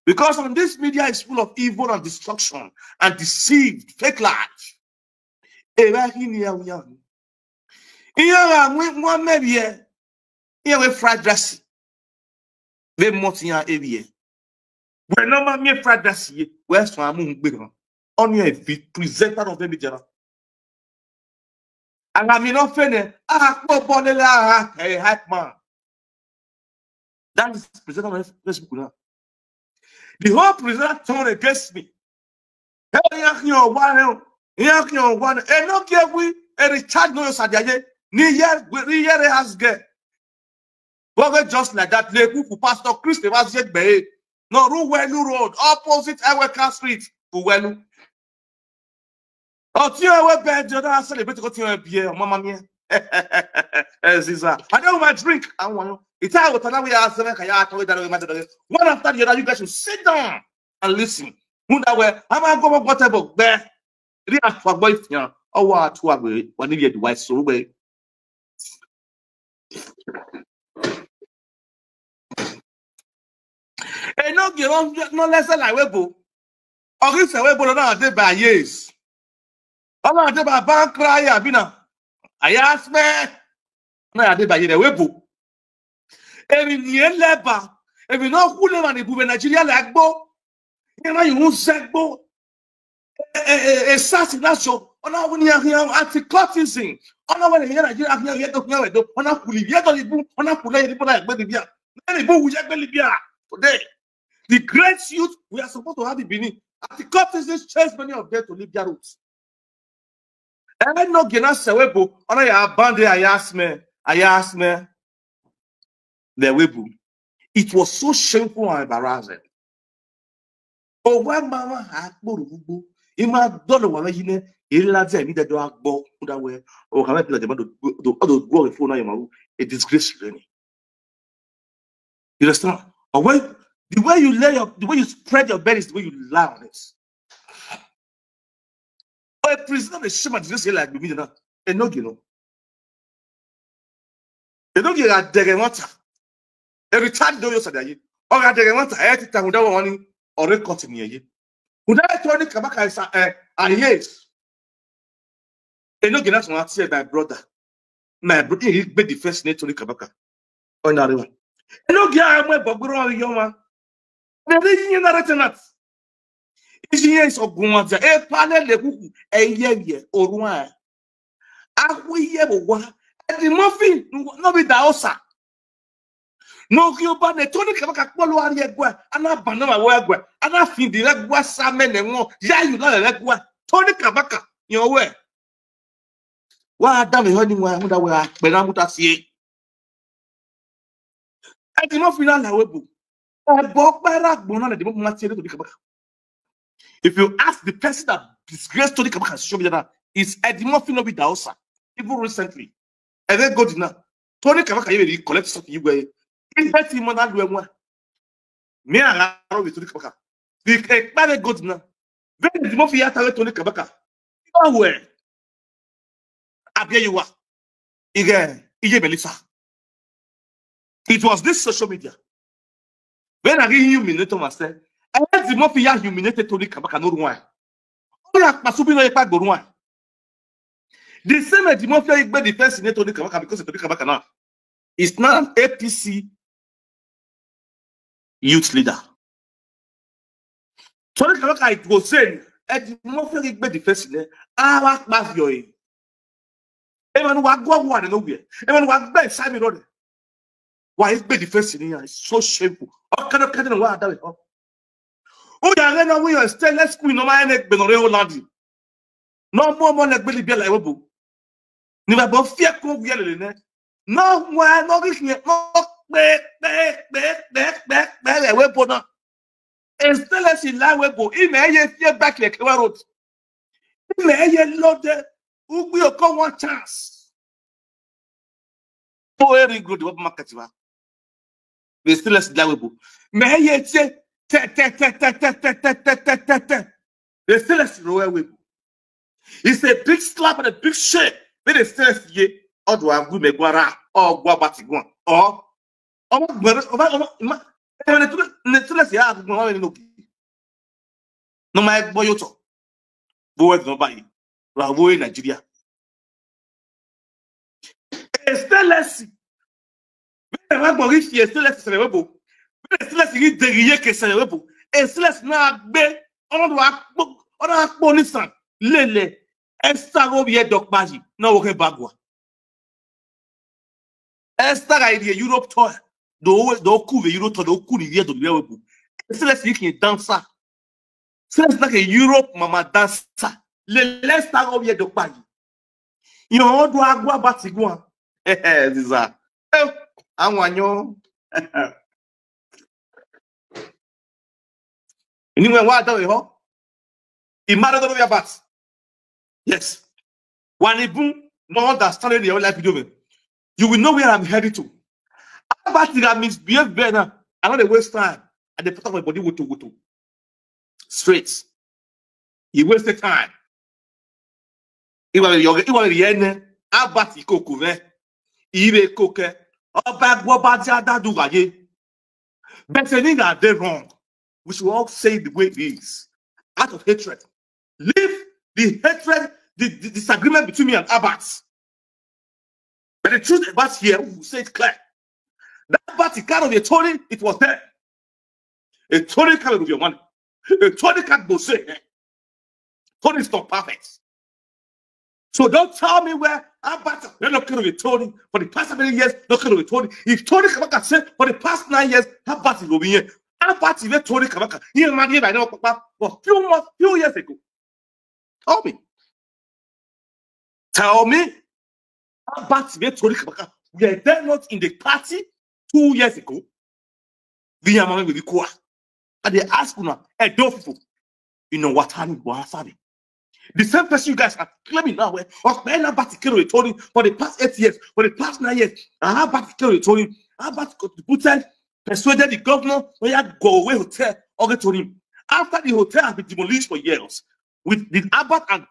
Because on this media is full of evil and destruction and deceived, fake life. Eba hini ya uya. Iya wa mwe mwe mebie. Iya we fried rice. We moti ya ebie. We no ma mi fried rice ye. We so amu ngbe kan. Oni e vi presenter of the media. Aga mi no fene. Aga po bonele aga a hype man. That is presenter on Facebook now. The whole presenter turned against me. Hey, ya ki o wa re o. Ya ki o wa re. E no ke wi e recharge no yo sadiaye. Ni ye ni ye re has ge. But just like that, le ku Pastor Chris Evans ye gbe. No, Ruwelu Road, opposite Eweka Street, Ruwelu. Oh, ti o we be the other celebrate ko ti o be, mama mi. Eh, Ziza. I don't want my drink. I want you. It's how we are seven kaya to that we matter. One after the other, you guys should sit down and listen. Munda we, I'm a go go table there. Ri afagbo ifian. Owo atu agbe, wa ni ye duwa so we. Enogie no no lese la webo. Ogise webo na dey by years. Ona dey by bank cry abina. Ayasme. Na dey by years webo. Emi ni eleba. Emi no kule ma ni bube Nigeria la gbo. Ema yun segbo. E sasi na so. Ona woni ya anti-cultism. Ona woni ya Nigeria ya ya do ya do. Ona kuli ya do ibu. Ona kuli ya ibu na gbe libya. Na ibu ya gbe libya. Today, the great youth we are supposed to have in Benin. Anti-cultism chased many of them to Libya routes. Enogie na sewebo. Ona ya bande ayasme. Ayasme. The webo. It was so shameful and embarrassing. Owa mama ha kporo ugbo. Ima dolo wa yi ne. Ila ze mi de do agbo. Uda we. O ka me pila de do do do go phone na yemaru. A disgrace to any. You understand? Or when the way you lay your, the way you spread your bed is the way you lie on it. A prisoner, the shame and disgrace like me now. Enogie no. Enogie ga dege mata. Every time do yo sadaye. O ga dege mata. E ti ta hunda won ni ore continue ye. Hunda e to ni kabaka isa eh ayes. Enogie na so ati my brother. My brother he be the first ne to ni kabaka. Ona rewa. Enogie a mo bogboro yo ma. Me re yin na retenat. Iye is ogunwaza. E pale le kuku. E ye ye. Orua. Akwe ye bo wa. Eddie Murphy, no be da osa. No ki oba ne Tony Kabaka kpolo ari egwe. Ana banama wo egwe. Ana findi egwe sa mene ngo. Ya yu la egwe. Tony Kabaka. Yo we. Wa da me ho ni wa mu da wa pe na mu ta sie. Eddie Murphy na la we bu. E bo pe ra gbon na Eddie Murphy ma tie to di Kabaka. If you ask the person that disgraced Tony Kabaka on social media now, is Eddie Murphy, no be da osa. Even recently, and then go now. Tony Kabaka even collect something you go. If that him mother do one, me I go with Tony Kabaka. The expert go now. Then Eddie Murphy ya tell Tony Kabaka. Where? Abia you are. Again, Iye Melissa. It was this social media. When I really humiliate myself, Eddie Murphy ya humiliated Tony Kabaka no why. Oya pasubi no ipa go why. The same Eddie Murphy ya igbe defense in Tony Kabaka because of Tony Kabaka now. Is now an A P C youth leader. Tony Kabaka, it was saying, Eddie Murphy ya igbe defense in. Awa kpavio e. Emmanuel wa go wa no we. Emmanuel wa gbe sami road. Why is be defense in here? It's so shameful. O kana kana wa da we. O ya re na we stainless queen no ma ne gbe no re Holland. No mo mo ne gbe li bi la we bu. Ni ba bo fie ko we le ne. No wa no ri ni no pe pe pe pe pe le we bo na. Stainless in la we bo. Ime ye fie back le ke wa road. Ime ye load. Ugbi oko one chance. Po eri good what market wa. They still less that way bo. Me ye che te te te te te te te te te te te. They still less row way bo. It's a big slap and a big shame. They dey still less ye. Or do I go me gwara or go about go. Or or gwara or ma ne tule ne tule si a go ma no. No my boy yo to. Bo we no buy. Ra wo Nigeria. Stainless. Bẹ́ẹ̀ wá gbọ́ rí fi stainless sẹ̀rẹ̀ wébo. Bẹ́ẹ̀ stainless rí dèrè yé kè sẹ̀rẹ̀ wébo. Stainless náà gbé ọ̀nà àpò ọ̀nà àpò nísàn lélẹ̀. Esther Robi Edokpaji náà wọ́n kẹ́ bá gùn. Esther ga iri Europe tour. Do do ku ve Europe tour do ku ni ye do le wébo. Stainless rí kì í dancer. Stainless like a Europe mama dancer. Le Esther Robi Edokpaji. Yo do agwa bati gwa. Ziza. Eh, anwanyo. Anyway, what do you ho? Imara do ya bat. Yes. When you boom, no understand the whole life video. You will know where I'm heading to. About the misbehave better. I know the waste time. And they put up my body wutu wutu. Straight. You waste the time. Iwa yo iwa yene. About the coco ve. Ibe coke. Oba gwo ba ja da du gaye. But I think that they wrong. We should all say the way it is. Out of hatred. Leave the hatred, the, the disagreement between me and Albert. But the truth about here, we will say it clear. That party kind of a Tony, it was there. A Tony kind of your money. A Tony can't go say, eh. Tony is not perfect. So don't tell me where Albert, we're not going to Tony for the past many years, not going to Tony. If Tony Kabaka said for the past nine years, Albert is over here. Albert is where Tony Kabaka. Here, man, here, I know, Papa, for few months, few years ago. Tell me. Tell me. Albert is where Tony Kabaka. Were they not in the party two years ago? The Yamame will be quiet. And they ask una, Edo people, you know what time you are serving? The same person you guys are claiming now, where Okpena Batikero Tony for the past eight years, for the past nine years, and how Batikero Tony, how Batikero persuaded the governor, where you go away hotel, okay, Tony. After the hotel has been demolished for years, with the Albert and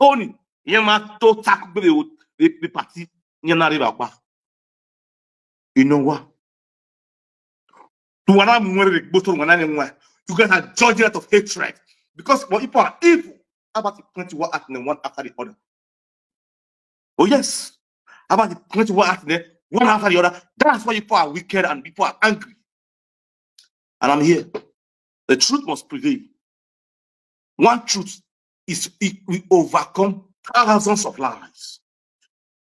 Tony, you must to tackle the, the, the party, you know what? You guys are judging out of hatred because what people are evil. How about the plenty one act one after the other? Oh yes. How about the plenty one act one after the other? That's why people are wicked and people are angry. And I'm here. The truth must prevail. One truth is it will overcome thousands of lies.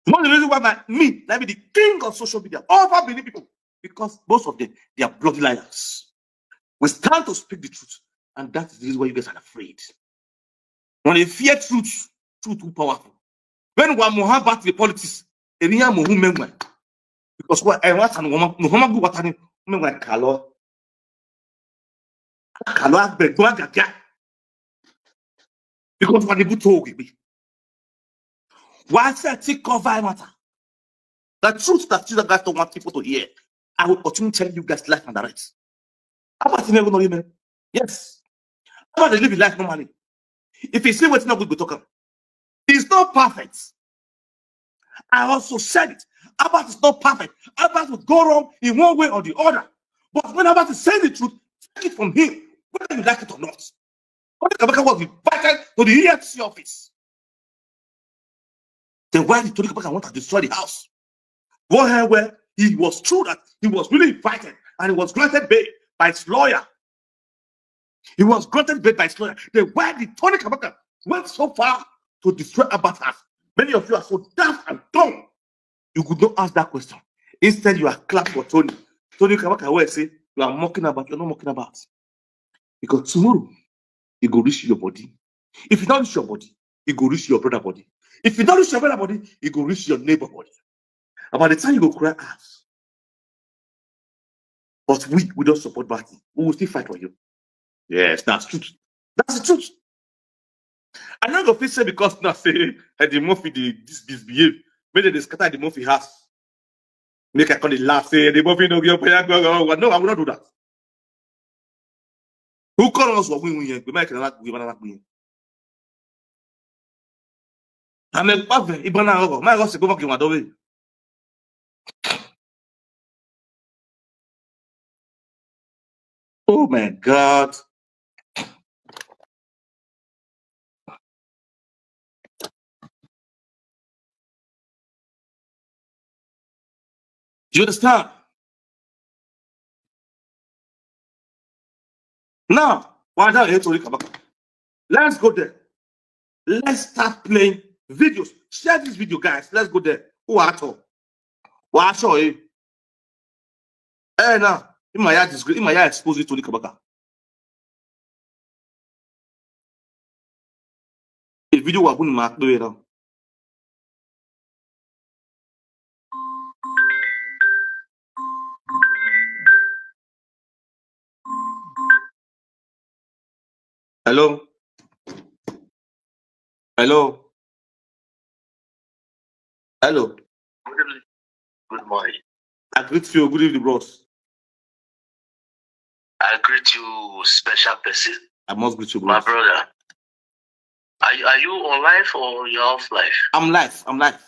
One of the reasons why my, me, I be the king of social media over many people, because most of them, they are bloody liars. We stand to speak the truth, and that is the reason why you guys are afraid. When they fear truth, truth will powerful. When one Muhammad the politics, Eriya Muhammad, because what I want and Muhammad, Muhammad go watani, Muhammad kalo, kalo agbe, go agaga. Because what the buto will be. Why say I take cover matter? The truth that Jesus Christ don't want people to hear. I will continue telling you guys life and the rest. How about you never know you, man? Yes. How about they live your life normally? If you see what's not good, go talk am. It's not perfect. I also said it. Albert is not perfect. Albert will go wrong in one way or the other. But when Albert is saying the truth, take it from him, whether you like it or not. Tony Kabaka was invited to the E F C office. Then why did Tony Kabaka want to destroy the house? Go ahead where he was true that he was really invited and he was granted bail by his lawyer. He was granted bail by his lawyer. Then why did Tony Kabaka went so far to destroy Albert house? Many of you are so daft and dumb. You could not ask that question. Instead, you are clap for Tony. Tony Kabaka will say, you are mocking about, you're not mocking about. Because tomorrow, you go reach your body. If you don't reach your body, you go reach your brother body. If you don't reach your brother body, you go reach your neighbor body. And by the time you go cry out, but we, we don't support party. We will still fight for you. Yes, that's truth. That's the truth. I no go fit say because now say Eddie Murphy dey dis misbehave. Make dem dey scatter Eddie Murphy house. Make I come dey laugh say Eddie Murphy no get open hand. No, I will not do that. Who call us for win win yẹn? Pé Mike Nana gbé Nana gbé yẹn. Àmì ẹ̀kọ́ àfẹ́ ìbọn náà rọ̀. Máa rọ̀ sí gbọ́mọ̀ kí wọ́n àdọ́wé. Oh my God. You understand? Now, why don't you Tony Kabaka? Let's go there. Let's start playing videos. Share this video, guys. Let's go there. Who are at all? Who are at all, eh? Eh, now, in my yard disgrace, in my yard expose you Tony Kabaka. A video wa buni ma pe na. Hello? Hello? Hello? Good evening. Good morning. I greet you. Good evening, bros. I greet you, special person. I must greet you, bros. My brother. Are you, are you on live or you're off live? I'm live. I'm live.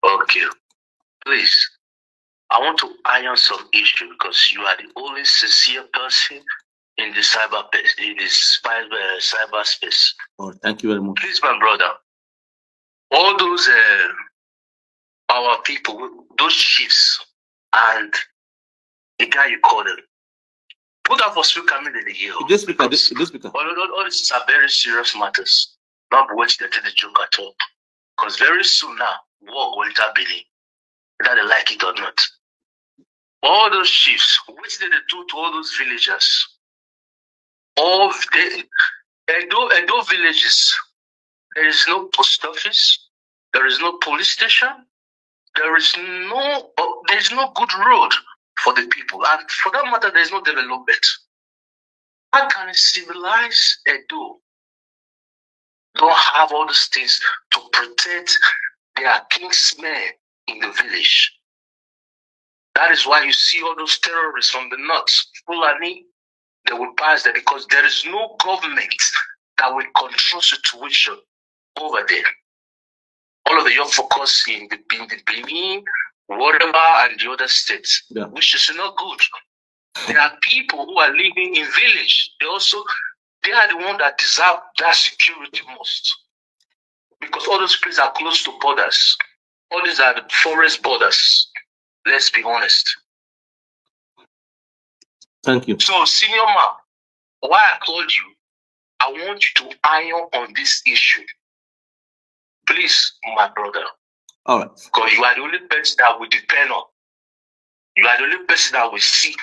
Okay. Please, I want to iron some issue because you are the only sincere person in the cyber space, in this cyber, uh, cyberspace. Oh, thank you very much. Please, my brother, all those, uh, our people, those chiefs, and the guy you call them, put that for speaker, me the year. This speaker, this, this speaker. All, all, all these are very serious matters. Not what they take the joke at all. Because very soon now, war will enter Benin, whether they like it or not. All those chiefs, what did they do to all those villagers? All the Edo, Edo villages, there is no post office, there is no police station, there is no, uh, there is no good road for the people, and for that matter, there is no development. How can a civilized Edo don't have all these things to protect their kingsmen in the village? That is why you see all those terrorists from the north, Fulani, they will pass there because there is no government that will control situation over there. All of the young focus in the, in the Benin, whatever, and the other states, yeah, which is not good. There are people who are living in village. They also, they are the one that deserve that security most. Because all those places are close to borders. All these are the forest borders. Let's be honest. Thank you. So, senior man, why I called you, I want you to iron on this issue. Please, my brother. All right. Because you are the only person that we depend on. You are the only person that we see.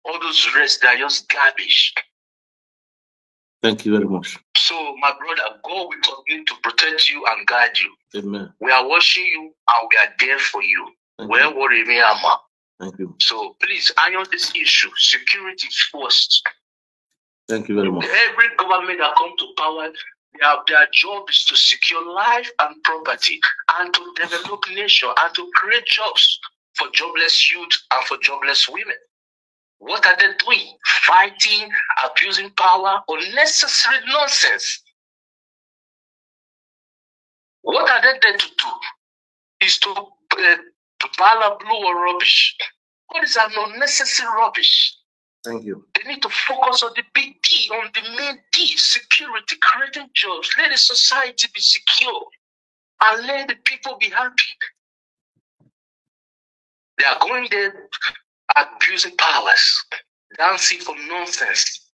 All those rest, they are just garbage. Thank you very much. So, my brother, God will continue to protect you and guide you. Amen. We are watching you and we are there for you. Thank Where you. worry me, Ama. Thank you. So please iron this issue. Security first. Thank you very much. Every government that come to power, their, their job is to secure life and property and to develop nation and to create jobs for jobless youth and for jobless women. What are they doing? Fighting, abusing power, unnecessary nonsense. What are they there to do? Is to uh, blue or rubbish. What is an unnecessary rubbish? Thank you. They need to focus on the big D, on the main D, security, creating jobs. Let the society be secure and let the people be happy. They are going there abusing powers, dancing for nonsense,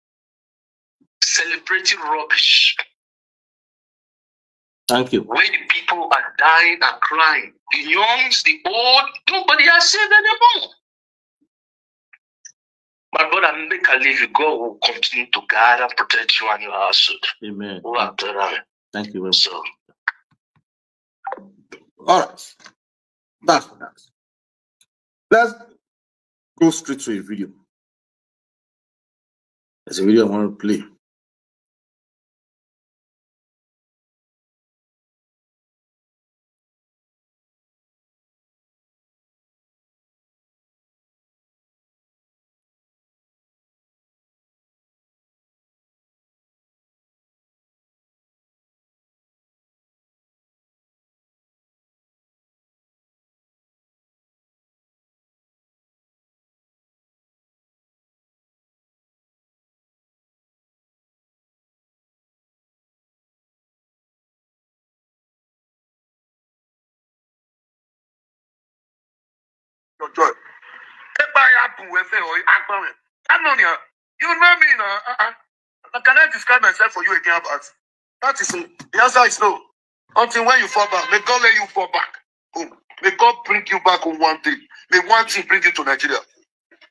celebrating rubbish. Thank you. Where the people are dying and crying, the youngs, the old, nobody has said anymore. My brother, make I leave you. God will continue to guide and protect you and your household. Amen. Who are there? Thank you very much. So, All right. That's for that. Let's go straight to a video. There's a video I want to play. Your joy. Eba ya bu efe o agbanwe. Anonia, you know me now. Uh-uh. Can I describe myself for you again, Albert? That is it. The answer is no. Until when you fall back, may God let you fall back home. May God bring you back home one day. May one thing bring you to Nigeria.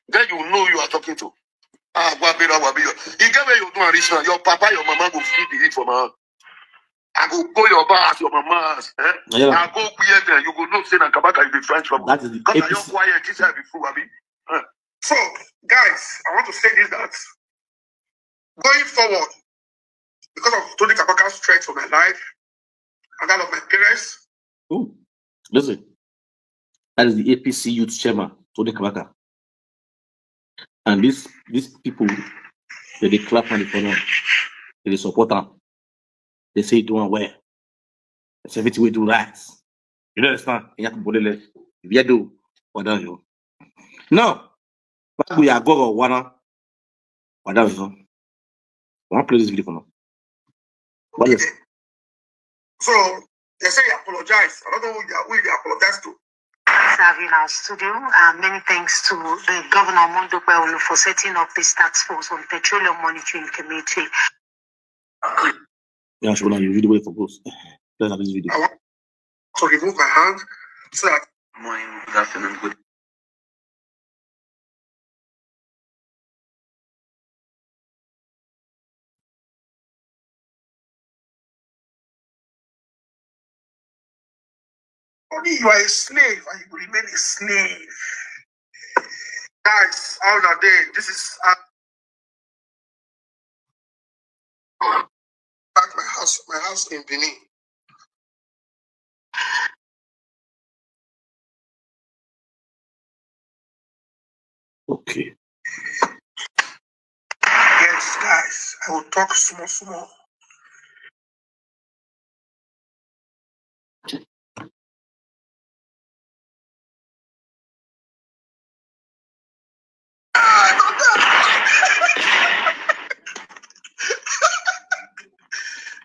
Then you know you are talking to. Ah, Wabira Wabiyo. You get where you do and reach now. Your papa, your mama go feel the heat for my hand. I go go your bar as your mama ass. Eh? Yeah. I go wear there. You go know say na kabaka you dey find trouble. That is the Because I A P C. Don't quiet this side before, abi. Eh. So, guys, I want to say this that going forward, because of Tony Kabaka's threat for my life and that of my parents, Ooh, listen. That is the A P C youth chairman, Tony Kabaka. And these these people, they dey clap on the corner. They dey support am. They say he do am well. It's everything we do right. You don't understand? You have to body less. If you do, what down you? Now, we are go wana. What down you? I want to play this video for now. What is so they say he apologize. I don't know who they, who they apologize to. Serving our studio. Uh, many thanks to the Governor Mondope Olu for setting up this task force on petroleum monitoring committee. Yeah, sure. Now you video for post. Let's have this video. I want to remove my hand so that Morning, good afternoon, good only you are a slave and you will remain a slave. Guys, how are they? This is uh, at my house, my house in Benin. Okay. Yes, guys, I will talk small, small.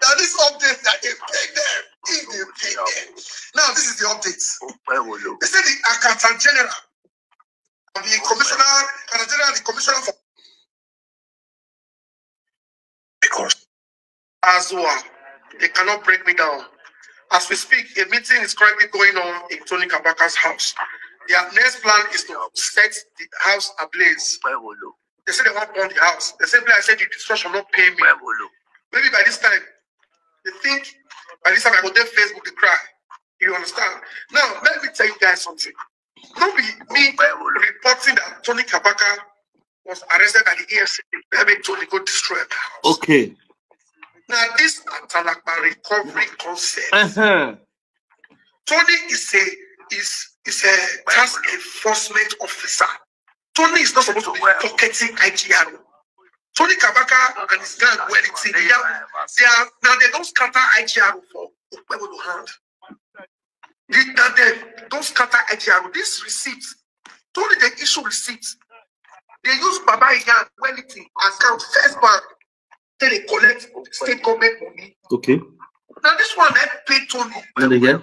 Now this update that they pay them, if they pay them. Now this is the update. They say the Accountant General, the commissioner, Accountant General, the commissioner for because Azua. They cannot break me down. As we speak, a meeting is currently going on in Tony Kabaka's house. Their next plan is to set the house ablaze. They say they want to burn the house. They say, "I said the destruction not pay me." Maybe by this time, they think by this time I go to Facebook to cry. You understand? Now, let me tell you guys something. Not be me reporting that Tony Kabaka was arrested by the E F C C. Let me Tony go destroy the house. Okay. Now, this Atalakpa recovery concept. Uh-huh. Tony is a is is a task enforcement officer. Tony is not supposed to be pocketing I G R O. Tony Kabaka and his gang were the thing. They are, they are now they don't scatter I G R O for Okpebholo hand. The, now they don't scatter I G R O. This receipt, Tony they issue receipt. They use Baba Iyan Wellington account First Bank. Then they collect state government money. Okay. Now this one they pay Tony. Now they get.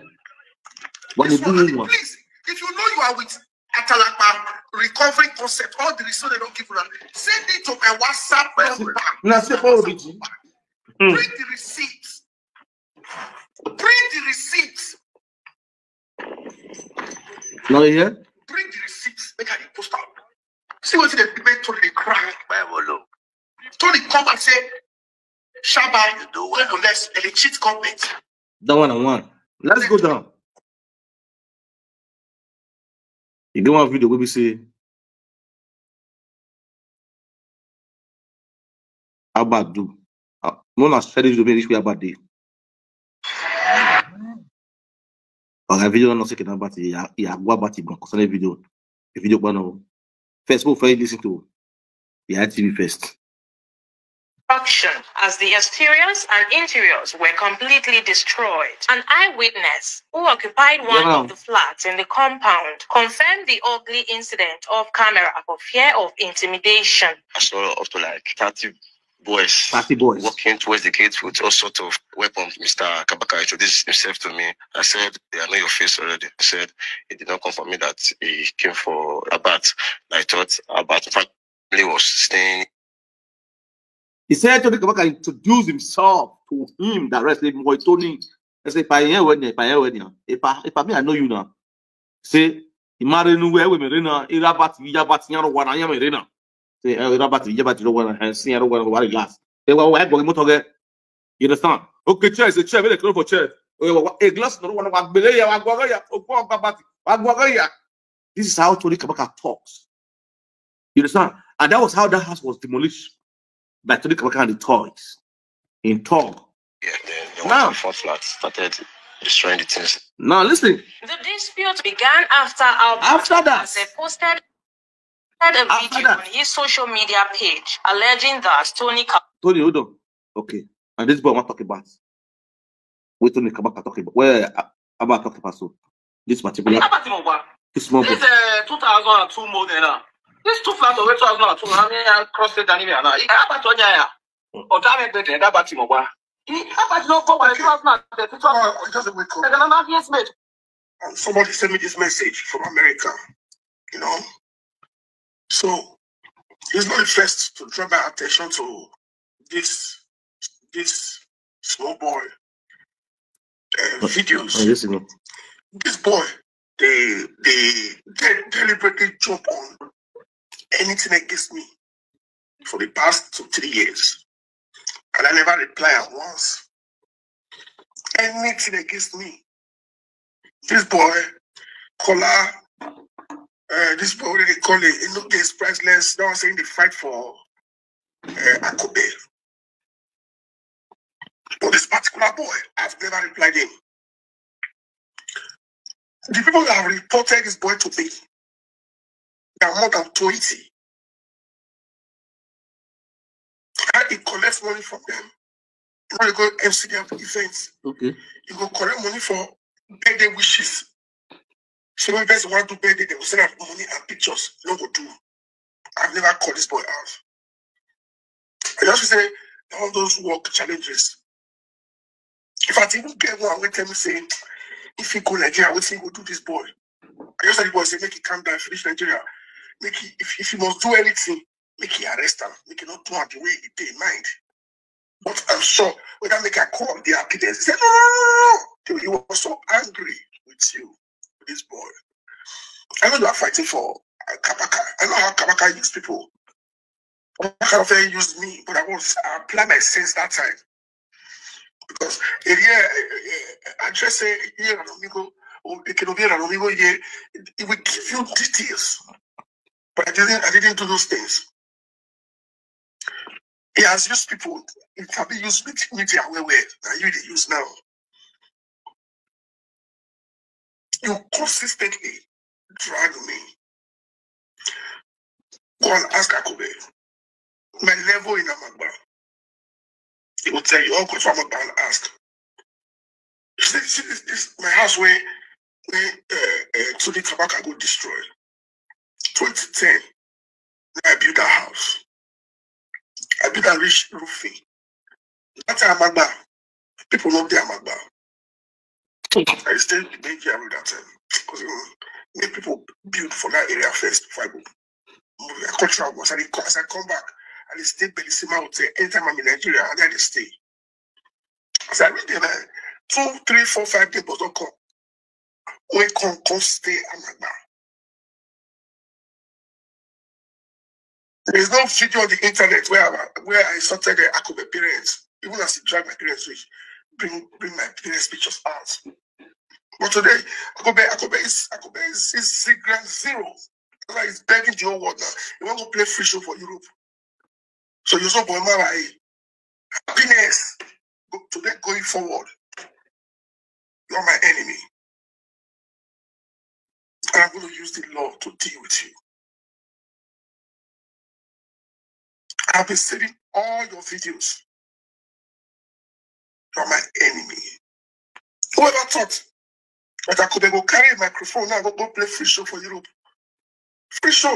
What they This one, do and one? Please, if you know you are with Atalakpa recovery concept, all the receipt they don't give you, send it to my WhatsApp number. Now say for O B G. Hmm. Bring the receipt. Bring the receipt. Now you hear? Bring the receipt. Make I post out. See what they make Tony dey cry. Tony come and say, "Shaba, you do well unless they cheat government." That one and one. Let's go down. You get one video where we say Abba do. Uh, no, na share this video, make this way Abba dey. Okay, video not second about it. Yeah, yeah, go about it. Go concerning video. The video one. First, go first listen to the I T V first. Destruction as the exteriors and interiors were completely destroyed. An eyewitness who occupied one Yeah. of the flats in the compound confirmed the ugly incident off camera for fear of intimidation. I saw up to like thirty boys Party boys. walking towards the gate with all sorts of weapons. Mister Kabaka introduced himself to me. I said, "They know your face already." He said he did not come for me, that he came for Abat. I thought Abat family was staying. He said Tony Kabaka introduced himself to him directly. Boy Tony. I say, "If I hear when, if I hear when, if I, if I mean, I know you now." Say, "Imare nu we we me rena, irabati, yabati, yaro wana, yame rena." Say, "Eh, irabati, yabati, no wana, and see, I don't want to worry glass." They were, "Why go motor get?" You understand? Okay, chair is a chair, very close for chair. Oh, yeah, a glass, no one, one, bele, ya, wa, gwa, ya, oh, gwa, gwa, bati, wa, gwa, gwa, ya." This is how Tony Kabaka talks. You understand? And that was how that house was demolished by Tony Kabaka and the toys in Tog. Yeah, then the Now- one fourth flat started destroying the things. Now listen, The dispute began after Albert After that- Eze posted a After video that- on his social media page alleging that Tony Ka- Tony, hold on. Okay, and this boy want talk about. Wait, Tony Kabaka talk about. Where about talk about so? This particular, Abatimogba. this small This boy. uh, two thousand two model now. This two flat of two thousand two. I mean, I crossed it down here now. Abatimogba. Or that make better. Abatimogba. He Abatimogba. Two thousand and two. Oh, just wake up. The number he has made. And somebody sent me this message from America, you know. So he's not the first to draw my attention to this this small boy uh, videos. Oh, yes, you know. This boy, they they de- deliberately jump on anything against me for the past two three years, and I never reply at once. Anything against me, this boy, Kola, uh, this boy, what do they call it? He look is priceless. Now I'm saying they fight for uh, Akobe. But this particular boy, I've never replied him. The people that have reported this boy to me, there are more than twenty. How he collects money from them. You know, you go M C their events. Okay. You go collect money for birthday wishes. So when person want to birthday, they will send out money and pictures. No go do. I've never called this boy out. I just say all those work challenges. If I even get one, will tell me say, if he go Nigeria, what he go do this boy? I just tell the boy say make he calm down, finish Nigeria. Make he if, if he must do anything, make he arrest him. Make he not do it the way he did mind. But I'm sure when I make a call, the happiness. He said, "No, no, no, no, no." He was so angry with you, with this boy. I know you are fighting for uh, Kabaka. I know how Kabaka use people. Kabaka don't use me, but I was I apply my sense that time. Because area address here and amigo, it can be an amigo here. It will give you details. But I didn't I didn't do those things. He has used people. He can be used with media where where now you they use now. You consistently drag me. Go and ask Akobe. My level in Amagba. He will tell you, all go to Amagba and ask. You see, see this, this my house where where uh, uh, Tony Kabaka go destroy. twenty ten, I build that house. I build that rich roofing. That's Amagba. People love the Amagba. I stay in Nigeria with that time. Because you know, make people build for that area first before I go. I come travel, as I, come, as I come back, I dey stay Bellissima Hotel. Anytime I'm in Nigeria, I dey stay. As I reach there, like, two, three, four, five days, but don't come. We come, come stay Amagba. There's no video on the internet where I, where I insulted the Akobe parents, even as he dragged my parents, which bring bring my parents' pictures out. But today, Akobe, Akobe is Akobe is, is grand zero. Like he's begging the whole world now. He want to play free show for Europe. So you saw Boy Mara, eh? Happiness. Go- Today going forward, you're my enemy. And I'm going to use the law to deal with you. I've been saving all your videos. You're my enemy. Whoever thought that I could go carry a microphone now go, go play free show for Europe? Free show.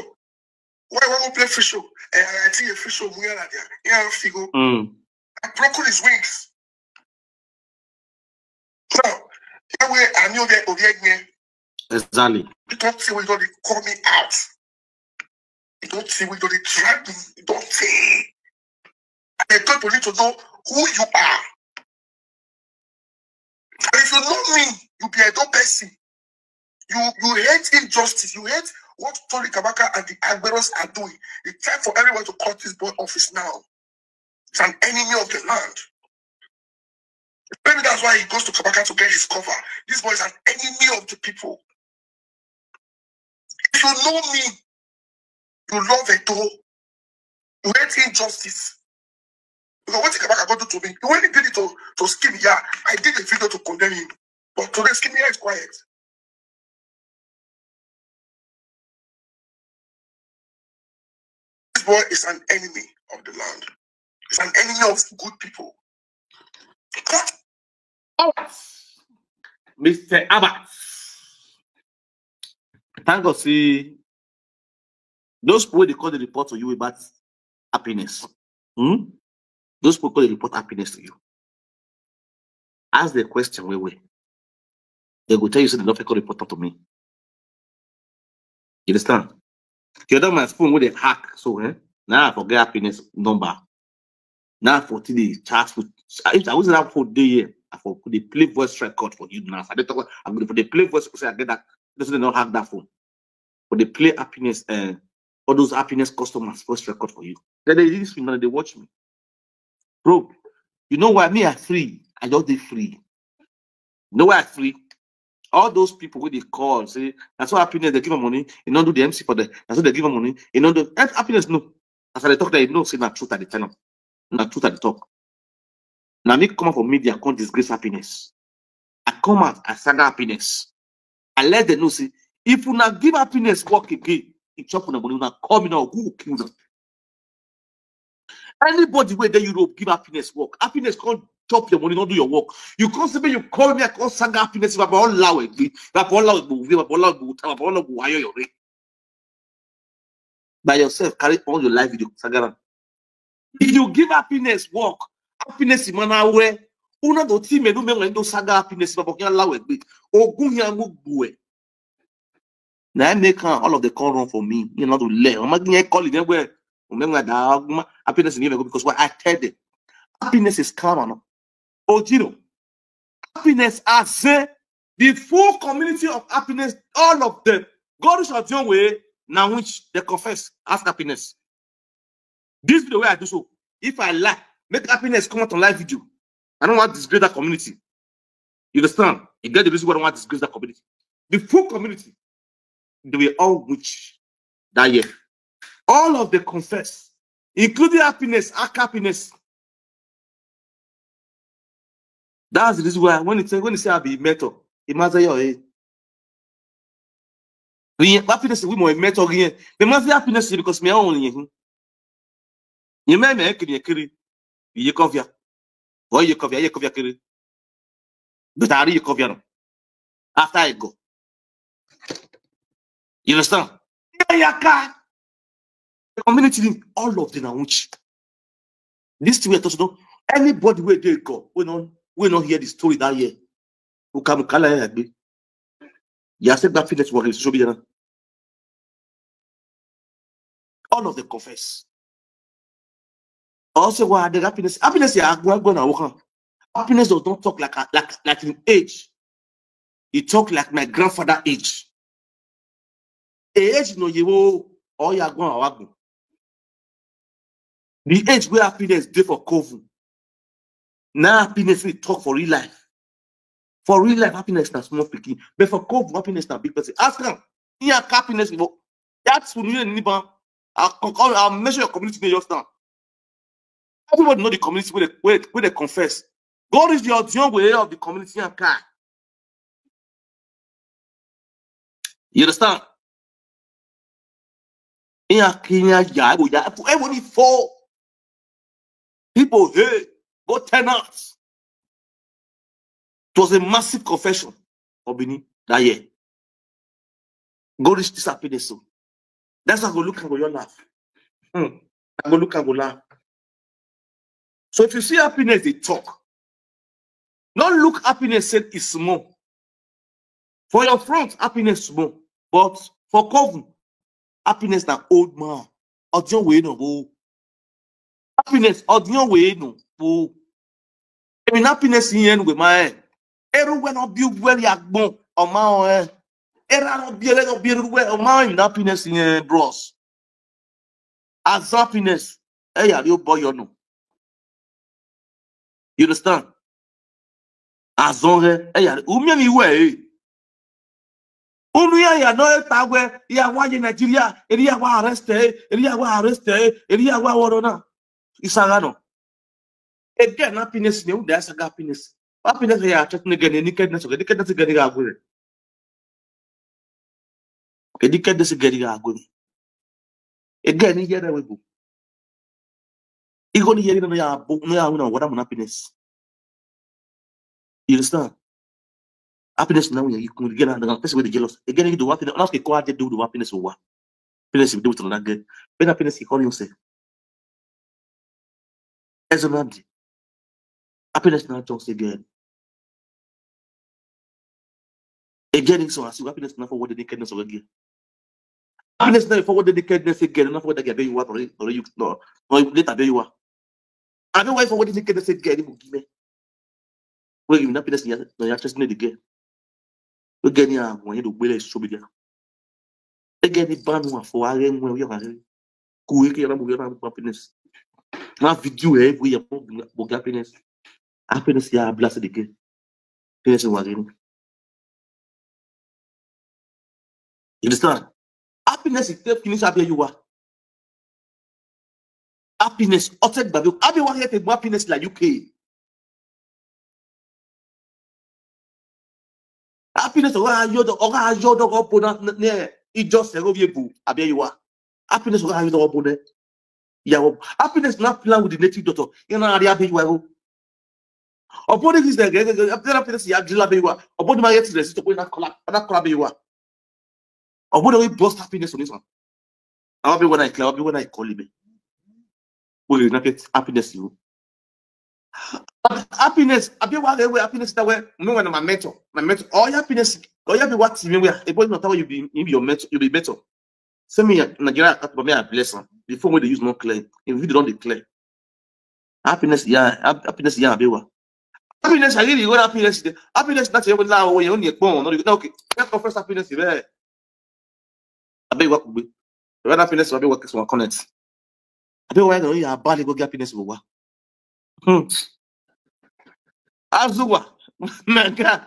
Why why go play free show? And I think a free show. Muyala there. Yeah, Figo. Mm. I broken his wings. Now, that way I knew that Obiegme. Exactly. You don't see when you don't call me out. You don't see when you don't drag me. You don't see. And the people need to know who you are. And if you know me, you be a dumb person. You you hate injustice. You hate what Tony Kabaka and the Agberos are doing. It's time for everyone to cut this boy off his now. He's an enemy of the land. Maybe that's why he goes to Kabaka to get his cover. This boy is an enemy of the people. If you know me, you love Eto. You hate injustice. Because what Kabaka go do to me? He only did it to, to Skim. Yeah, I did a video to condemn him. But today, Skim is quiet. This boy is an enemy of the land. He's an enemy of good people. But Albert. Mister Albert. Thank God, see, those people they call the report to you about happiness. Hmm? Those people call the report happiness to you. Ask the question, wait, wait. They go tell you, say, they don't call report to me. You understand? You know my phone with a hack, so eh? Now I forget happiness number. Now for today, chat with if I was that whole day here, I for could they play voice record for you now. I don't talk. I'm going to play voice because I get that. Doesn't not hack that phone, but they play happiness and all those happiness customers voice record for you. Then they listen and they watch me, bro. You know why me I free? I just dey free. You know why I free? All those people wey dey call say na so happiness dey give am money, e no do the M C for them. Na so dey give am money, e no do Hap- happiness. No, as I dey talk, that you know say na truth I dey tell am. Na truth I dey talk. Na me come out for media come disgrace happiness. I come out, I saga happiness. I let them know say if una give happiness work again, e chop una money, una call me now, who go kill them? Anybody wey dey Europe give happiness work, happiness come chop your money, not do your work. You come say make you call me, I come saga happiness. If I all law agree, if I all law go, if I all law go, if I all law go, why your rate? By yourself, carry all your life with you, saga am. If you give happiness work, happiness in manner where una do team and do me do saga happiness, but can allow it. Ogun ya mo gbue. Na I make am, all of them come run for me. You know to learn. I'm not going to call it anywhere. Remember that happiness in me because what I tell them. Happiness is karma, no? Ojiro, happiness as say the full community of happiness, all of them. God is your way, now which they confess as happiness. This video where I do so, if I lie, make happiness come out on live video. I don't want to disgrace that community. You understand? You get the reason why I don't want to disgrace that community. The full community, they were all witch that year. All of the confess, including happiness, act happiness. That's the reason why when it say when it say I be mentor, it matters your eh. Happiness we more mentor again. The matter happiness because me only you. You may make it kiri. You cover. Boy, you cover, you cover kiri. But I you cover no. After I go. You understand? Yeah, yeah, car. The community, all of them are witch. This thing we are talking about. Anybody where they go, we not we not hear the story that year. Ukamukala ya be. You accept that fitness work in social media. All of them confess. Also, why the happiness? Happiness, yeah, go go now. Happiness does not talk like a, like like in age. He talk like my grandfather age. Age no you or you are going. The age where happiness dey for coven. Now happiness we talk for real life. For real life, happiness na small pikin. But for coven, happiness na big person. Ask am. He have happiness. That's who you need. I'll, I'll measure your community name just now. Everybody know the community where they, where, where they confess. God is the audience way of the community and car. You understand? In a Kenya, yeah, yeah, everybody fall. People, hey, go ten out. It was a massive confession for Benin that year. Go reach this happiness. So that's how I go look and go your laugh. Hmm. I go look and go laugh. So if you see happiness, they talk. Not look happiness said is small. For your front, happiness small. But for coven, happiness na old man. Ojo we no bo. Happiness, ojo we no bo. I mean, happiness in end with my head. Everywhere not be well, ya gbon, or my own. Era not be, let not be everywhere, or my happiness in end, bros. As happiness, hey, are you boy or no? You understand? As on her, hey, are you me way? Unu ya ya no eta we ya wa ye Nigeria, eri ya wa arrest, eri ya wa arrest, eri ya wa worona. Isagano. Again, happiness ne unda saga happiness. Happiness ya chat ne gani nakedness, nakedness gani ga gure. Nakedness gani ga gure. Again, ni yere we go. Igo ni yere no ya bo no ya una wada happiness. You understand? Happiness now you can get another person with the jealous. Again, you do what now can call do the happiness or what? Happiness you do with another girl. When happiness you call yourself. As a man, happiness now just again. Again, so I see happiness now for what the nakedness of again. Happiness now for what the nakedness again, not for what the girl you are or you no, or later you are. I don't wait for what the nakedness again. Where you happiness no you just need again. Again, yeah, when you do well social media. Again, the ban one for I am when we are. Kuweke na bugi na happiness. Na video eh we ya bugi happiness. Happiness ya blast again. Happiness wa again. You understand? Happiness is take finish up you are. Happiness, otek babi. Abi wa here take happiness like U K. Happiness oga ayo do oga ayo do go pona ne ijo se go bi ebu abi you are. Happiness oga ayo do go pona. Yeah, happiness not plan with the native daughter. You know, Abia you are. Upon this, the happiness you are. Upon my yet resist upon that collab, that collab you are. Upon we burst happiness on this one. I'll be when I call, I'll be when I call him. We will not get happiness you. Happiness, I be what way happiness that way. Me when my mentor, my mentor, all your happiness, all your be what me where. If not how you be, you be your mentor, you be better. Send me Nigeria, me a blessing. The phone where they use not clear. If you don't declare, Happiness, yeah, hap- happiness, yeah, abewa. Happiness, I really want happiness. Happiness, that's even now when you only born. No, okay. Let's confess happiness, yeah. Abewa kugbe. When happiness, abewa kugbe, connect. Abewa, you know, you are bad, go get happiness, wa. Hmm. Azuwa, my God.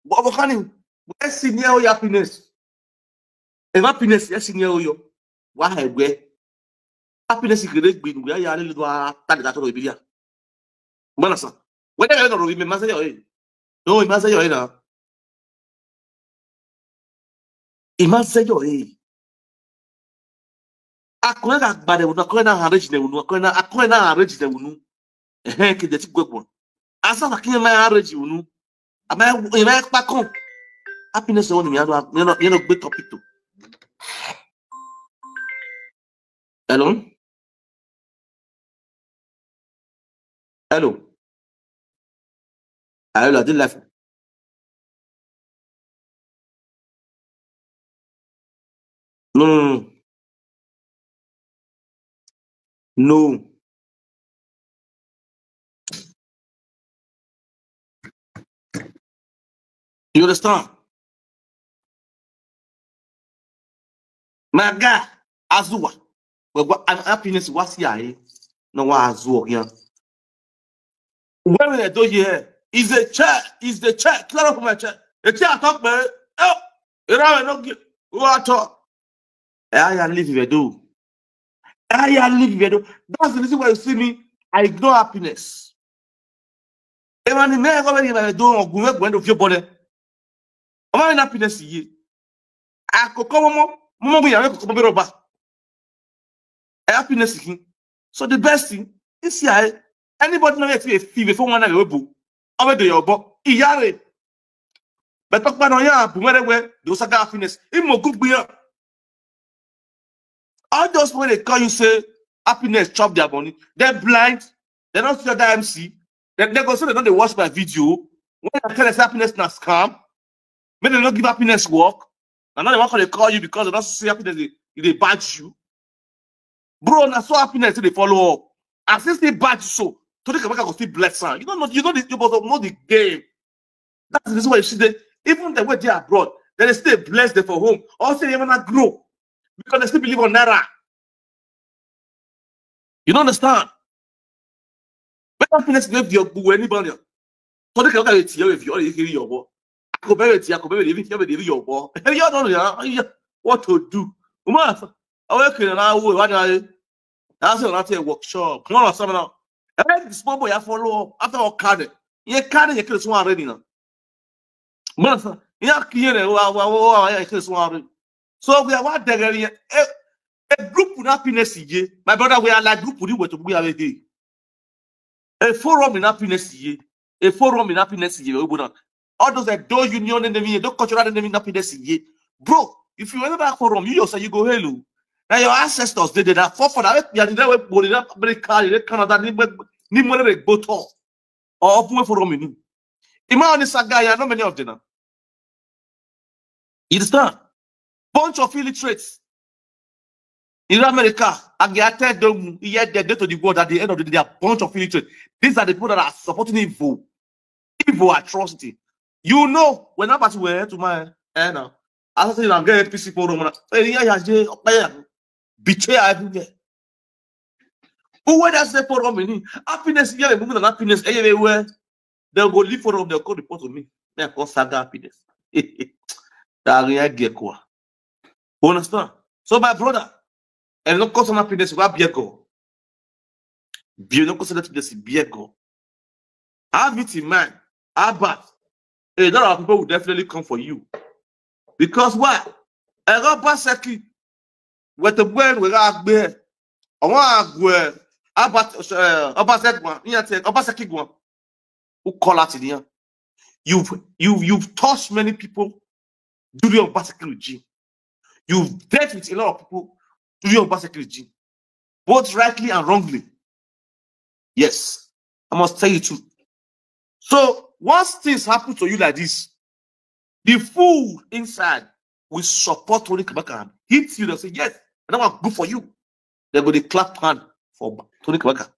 What, what can you? Where's senior happiness? If happiness, yes, senior yo. Why, where? Happiness is great, but we are a little bit, that is all we are. Mana sa. Whether I don't remember, say, eh. No, imagine your, eh, now. Imagine your, eh. Akọrọ ga gbade unu, akọrọ na arrange ne unu, akọrọ na, akọrọ na arrange ne unu. Ehe, ke deti gwegwo. Asa na kinye ma arrange unu. Ama, ema ekpa kon. Happiness won mi anu, you know, you know, big topic to. Hello? Hello? Hello, I did life. No, no, no. No. You understand? My guy, Azuwa. Well, what, and happiness was here, eh? No one Azuwa, yeah. Where will I do here? Is the chair, is the chair, clear up my chair. The chair talk, man. Oh, you know, I don't get, who I talk. I live with you. I live with you. That's the reason why you see me, I ignore happiness. Even the man go where you do, or go where, when you feel body. Am I in happiness here? I could come, mo, mo, mo, mo, mo, mo, mo, mo, happiness. So the best thing is here. Anybody know if you feel before one level, I'm do your bo. Iyare. But talk about no ya, but where, where, those are happiness. It more good be. All those when they call you say happiness chop their money. They're blind. They don't see the M C. They, they go say they don't, they watch my video. When I tell them say happiness na scam, maybe they don't give happiness work. And now they want to call you because they don't see happiness, they, they badge you. Bro, na so happiness they follow up. I still still badge you so. Today, Kabaka go still bless her. You don't know, you know the, you must know the game. That's the reason why you see that even the way they are abroad, they still bless them for home. Also, they wanna grow because they still believe on Naira. You don't understand? But happiness give you anybody. So they can get you if you only hear your boy. I could be with you, I could be with you, if you your boy. You don't know, yeah, what to do? Uma, I work in an hour, what I, that's not a workshop. Come on, someone now. And then this small boy, I follow up after all, carry. You carry your kids one already now. But yeah, clear, wa, wa, wa, wa, yeah, kids one already. So we are what they're getting. A, a group with happiness, yeah. My brother, we are like group with you, we are here. A forum in happiness, yeah. A forum in happiness, yeah. We would not. All those that do union enemy, do cultural enemy in happiness, yeah. Bro, if you ever forum, you yourself, you go hello. Now your ancestors, they did that forefather, yeah, they were born in America, in Canada, ni more like both. Or open forum in. Imagine this guy, I know many of them now. You understand? Bunch of illiterates. In America, I get tell them, yet they go to the world at the end of the day, they are bunch of illiterates. These are the people that are supporting evil, evil atrocity. You know, when I pass where to my, eh, now, I say, I'm getting P C forum. Eh, yeah, yeah, yeah, yeah. Betrayal everywhere. Who where that's the forum in? Happiness, yeah, moving on happiness everywhere. They'll go leave forum, they'll call report to me. They call saga happiness. That real get kwa. Understand? So my brother, and no cause happiness, what be go? Be no cause happiness, be go. Have it in mind. How bad? A lot of people will definitely come for you. Because why? A lot of Basaki, with the when we are there, I want to go, about, uh, Obasek one, yeah, take Obaseki one, who call out in here. You've, you've, you've touched many people during Obaseki regime. You've dealt with a lot of people during Obaseki regime, both rightly and wrongly. Yes, I must tell you truth. So once things happen to you like this, the fool inside will support Tony Kabaka and hit you and say, "Yes, I don't want good for you." They're going to clap hand for Tony Kabaka.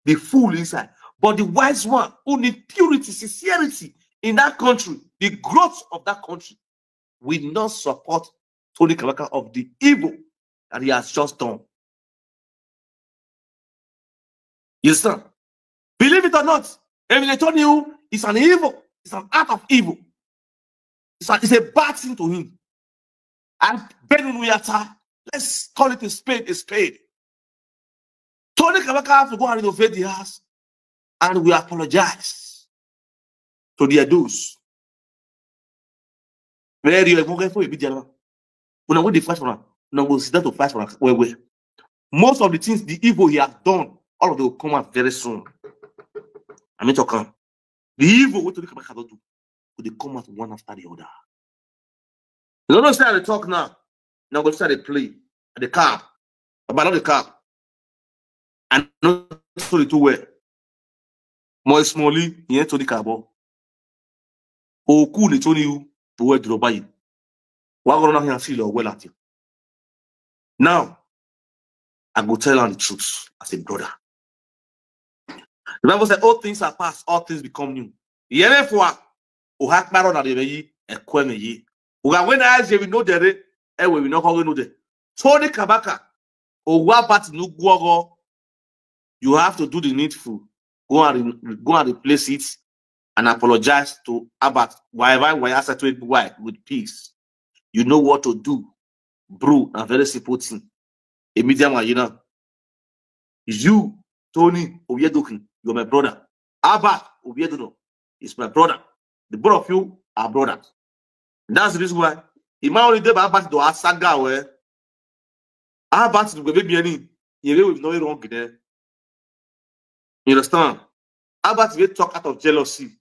The fool inside. But the wise one who need purity, sincerity in that country, the growth of that country, will not support Tony Kabaka of the evil that he has just done. You understand? Believe it or not, Emile Tony is an evil. It's an act of evil. It's a, it's a bad thing to him. And Benunuyata, let's call it a spade, a spade. Tony Kabaka have to go and renovate the house, and we apologize to their dues. Very important for you, Bidiana. Una go dey fight for am. Una go sit down to fight for am well well. Most of the things, the evil he has done, all of them will come out very soon. I mean, talk am. The evil wey Tony Kabaka don do go dey come out one after the other. You no know say I dey talk now. Now go start dey play. I dey cap. But I no dey cap. I no story too well. Mo smally, ìyẹn Tony Kabaka. Òkú ni Tony o, tó wẹ́ dúró báyìí. Wàá gbọ́dọ̀ náà fi hàn sí ìlọ wẹ́ láti. Now, I go tell am the truth as a brother. The Bible said, "All things are past, all things become new." Yẹn fún wa, òhà kpárọ̀ nà dèbè yìí, ẹ̀kọ́ ẹ̀mẹ̀ yìí. Òhà wẹ́n náà ṣe wí ní ó dẹ̀rẹ̀, ẹ̀wẹ̀ wí náà kọ́ wí ní ó dẹ̀. Tony Kabaka, òhà bá ti nù gbọ́gọ́, you have to do the needful. Go and re- go and replace it and apologize to Albert. Why why why I said to it why with peace. You know what to do, bro. I'm very supporting a media man, you know. You, Tony Oyedokin, you're my brother. Albert Oyedono is my brother. The both of you are brothers. That's the reason why Ima only deba Albert do asaga we. Albert do baby any. You will no wrong there. You understand? Albert will talk out of jealousy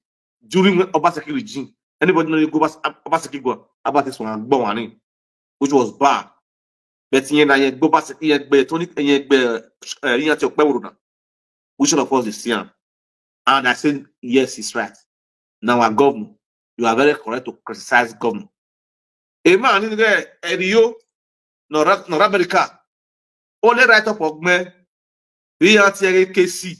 during Obaseki regime. Anybody know you go Obas- Obaseki go? Albert is one gbọ́ wọn ni, which was bad. But ìyẹn náà yẹn gbọ́ Obaseki yẹn gbẹ Tony yẹn gbẹ ẹ yẹn ti ọpẹ́ wòrò náà. Which one of us is see am? And I say yes, he's right. Now our governor, you are very correct to criticize governor. A man in there, Erio, North America, only write up of me. We are T K C.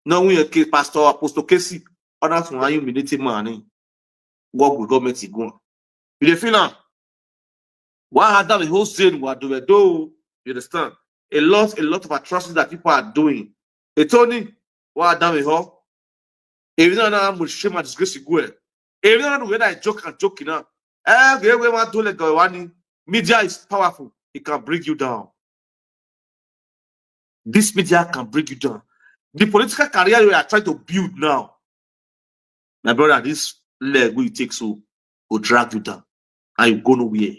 No, we are K- Pastor Apostle K C. Others who are humiliating money. Work with government is going. You dey feel am? Why had that whole scene? What do we do? You understand? A lot, a lot of atrocities that people are doing. A Tony, why had that whole? If you don't know how much shame and disgrace you go, if you don't know whether I joke and joke now, eh, the way I do like Gawani, media is powerful. It can bring you down. This media can bring you down. The political career you are trying to build now, my brother, this leg will take so go drag you down, and you go nowhere.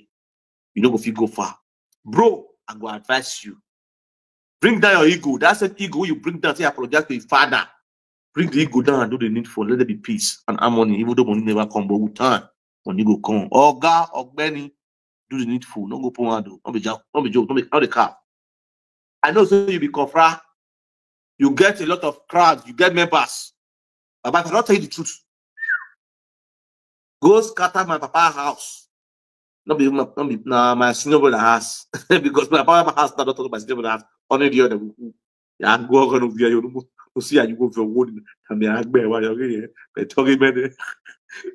You no go fit go far, bro. I go advise you. Bring down your ego. That's an ego you bring down. Say apologize to your father. Bring the ego down and do the needful. Let there be peace and harmony. Even though money never come, but with time, money go come. Oga, Ogbeni, do the needful. No go put hand. Don't be joke. Don't be joke. Don't be how they cap. I know so you be confra. You get a lot of crowds. You get members. But I cannot tell you the truth. Go scatter my papa house. Not be not be na my senior brother house because my papa house not talk my senior brother house. Only the other. Ya go go no via you no see you go for one. I mean I gbe wa yo ye. Be talking about it.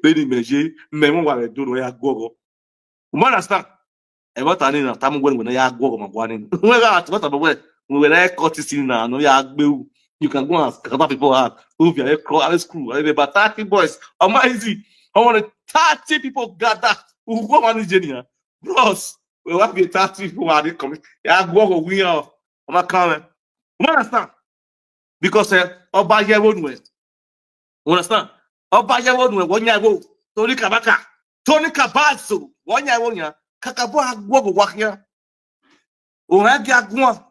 Be ni meje me mo wa do no ya go go. You understand? E wa ta ni na ta mo gwe na ya go go ma gwa ni. We ga ta ta we we na cut this na no ya gbe. You can go and scatter people out. Who be a crow, a screw, a about thirty boys. On my easy. I want thirty people gather. Who go manage any? Bros, we want be thirty people are they coming. Ya go go we are. I'm not coming. You understand? Because eh, Oba Yewo nwe. You understand? Oba Yewo nwe. One year ago. Tony Kabaka. Tony Kabazo. One year one year. Kakabo agwo go wakya. Oragi agwa.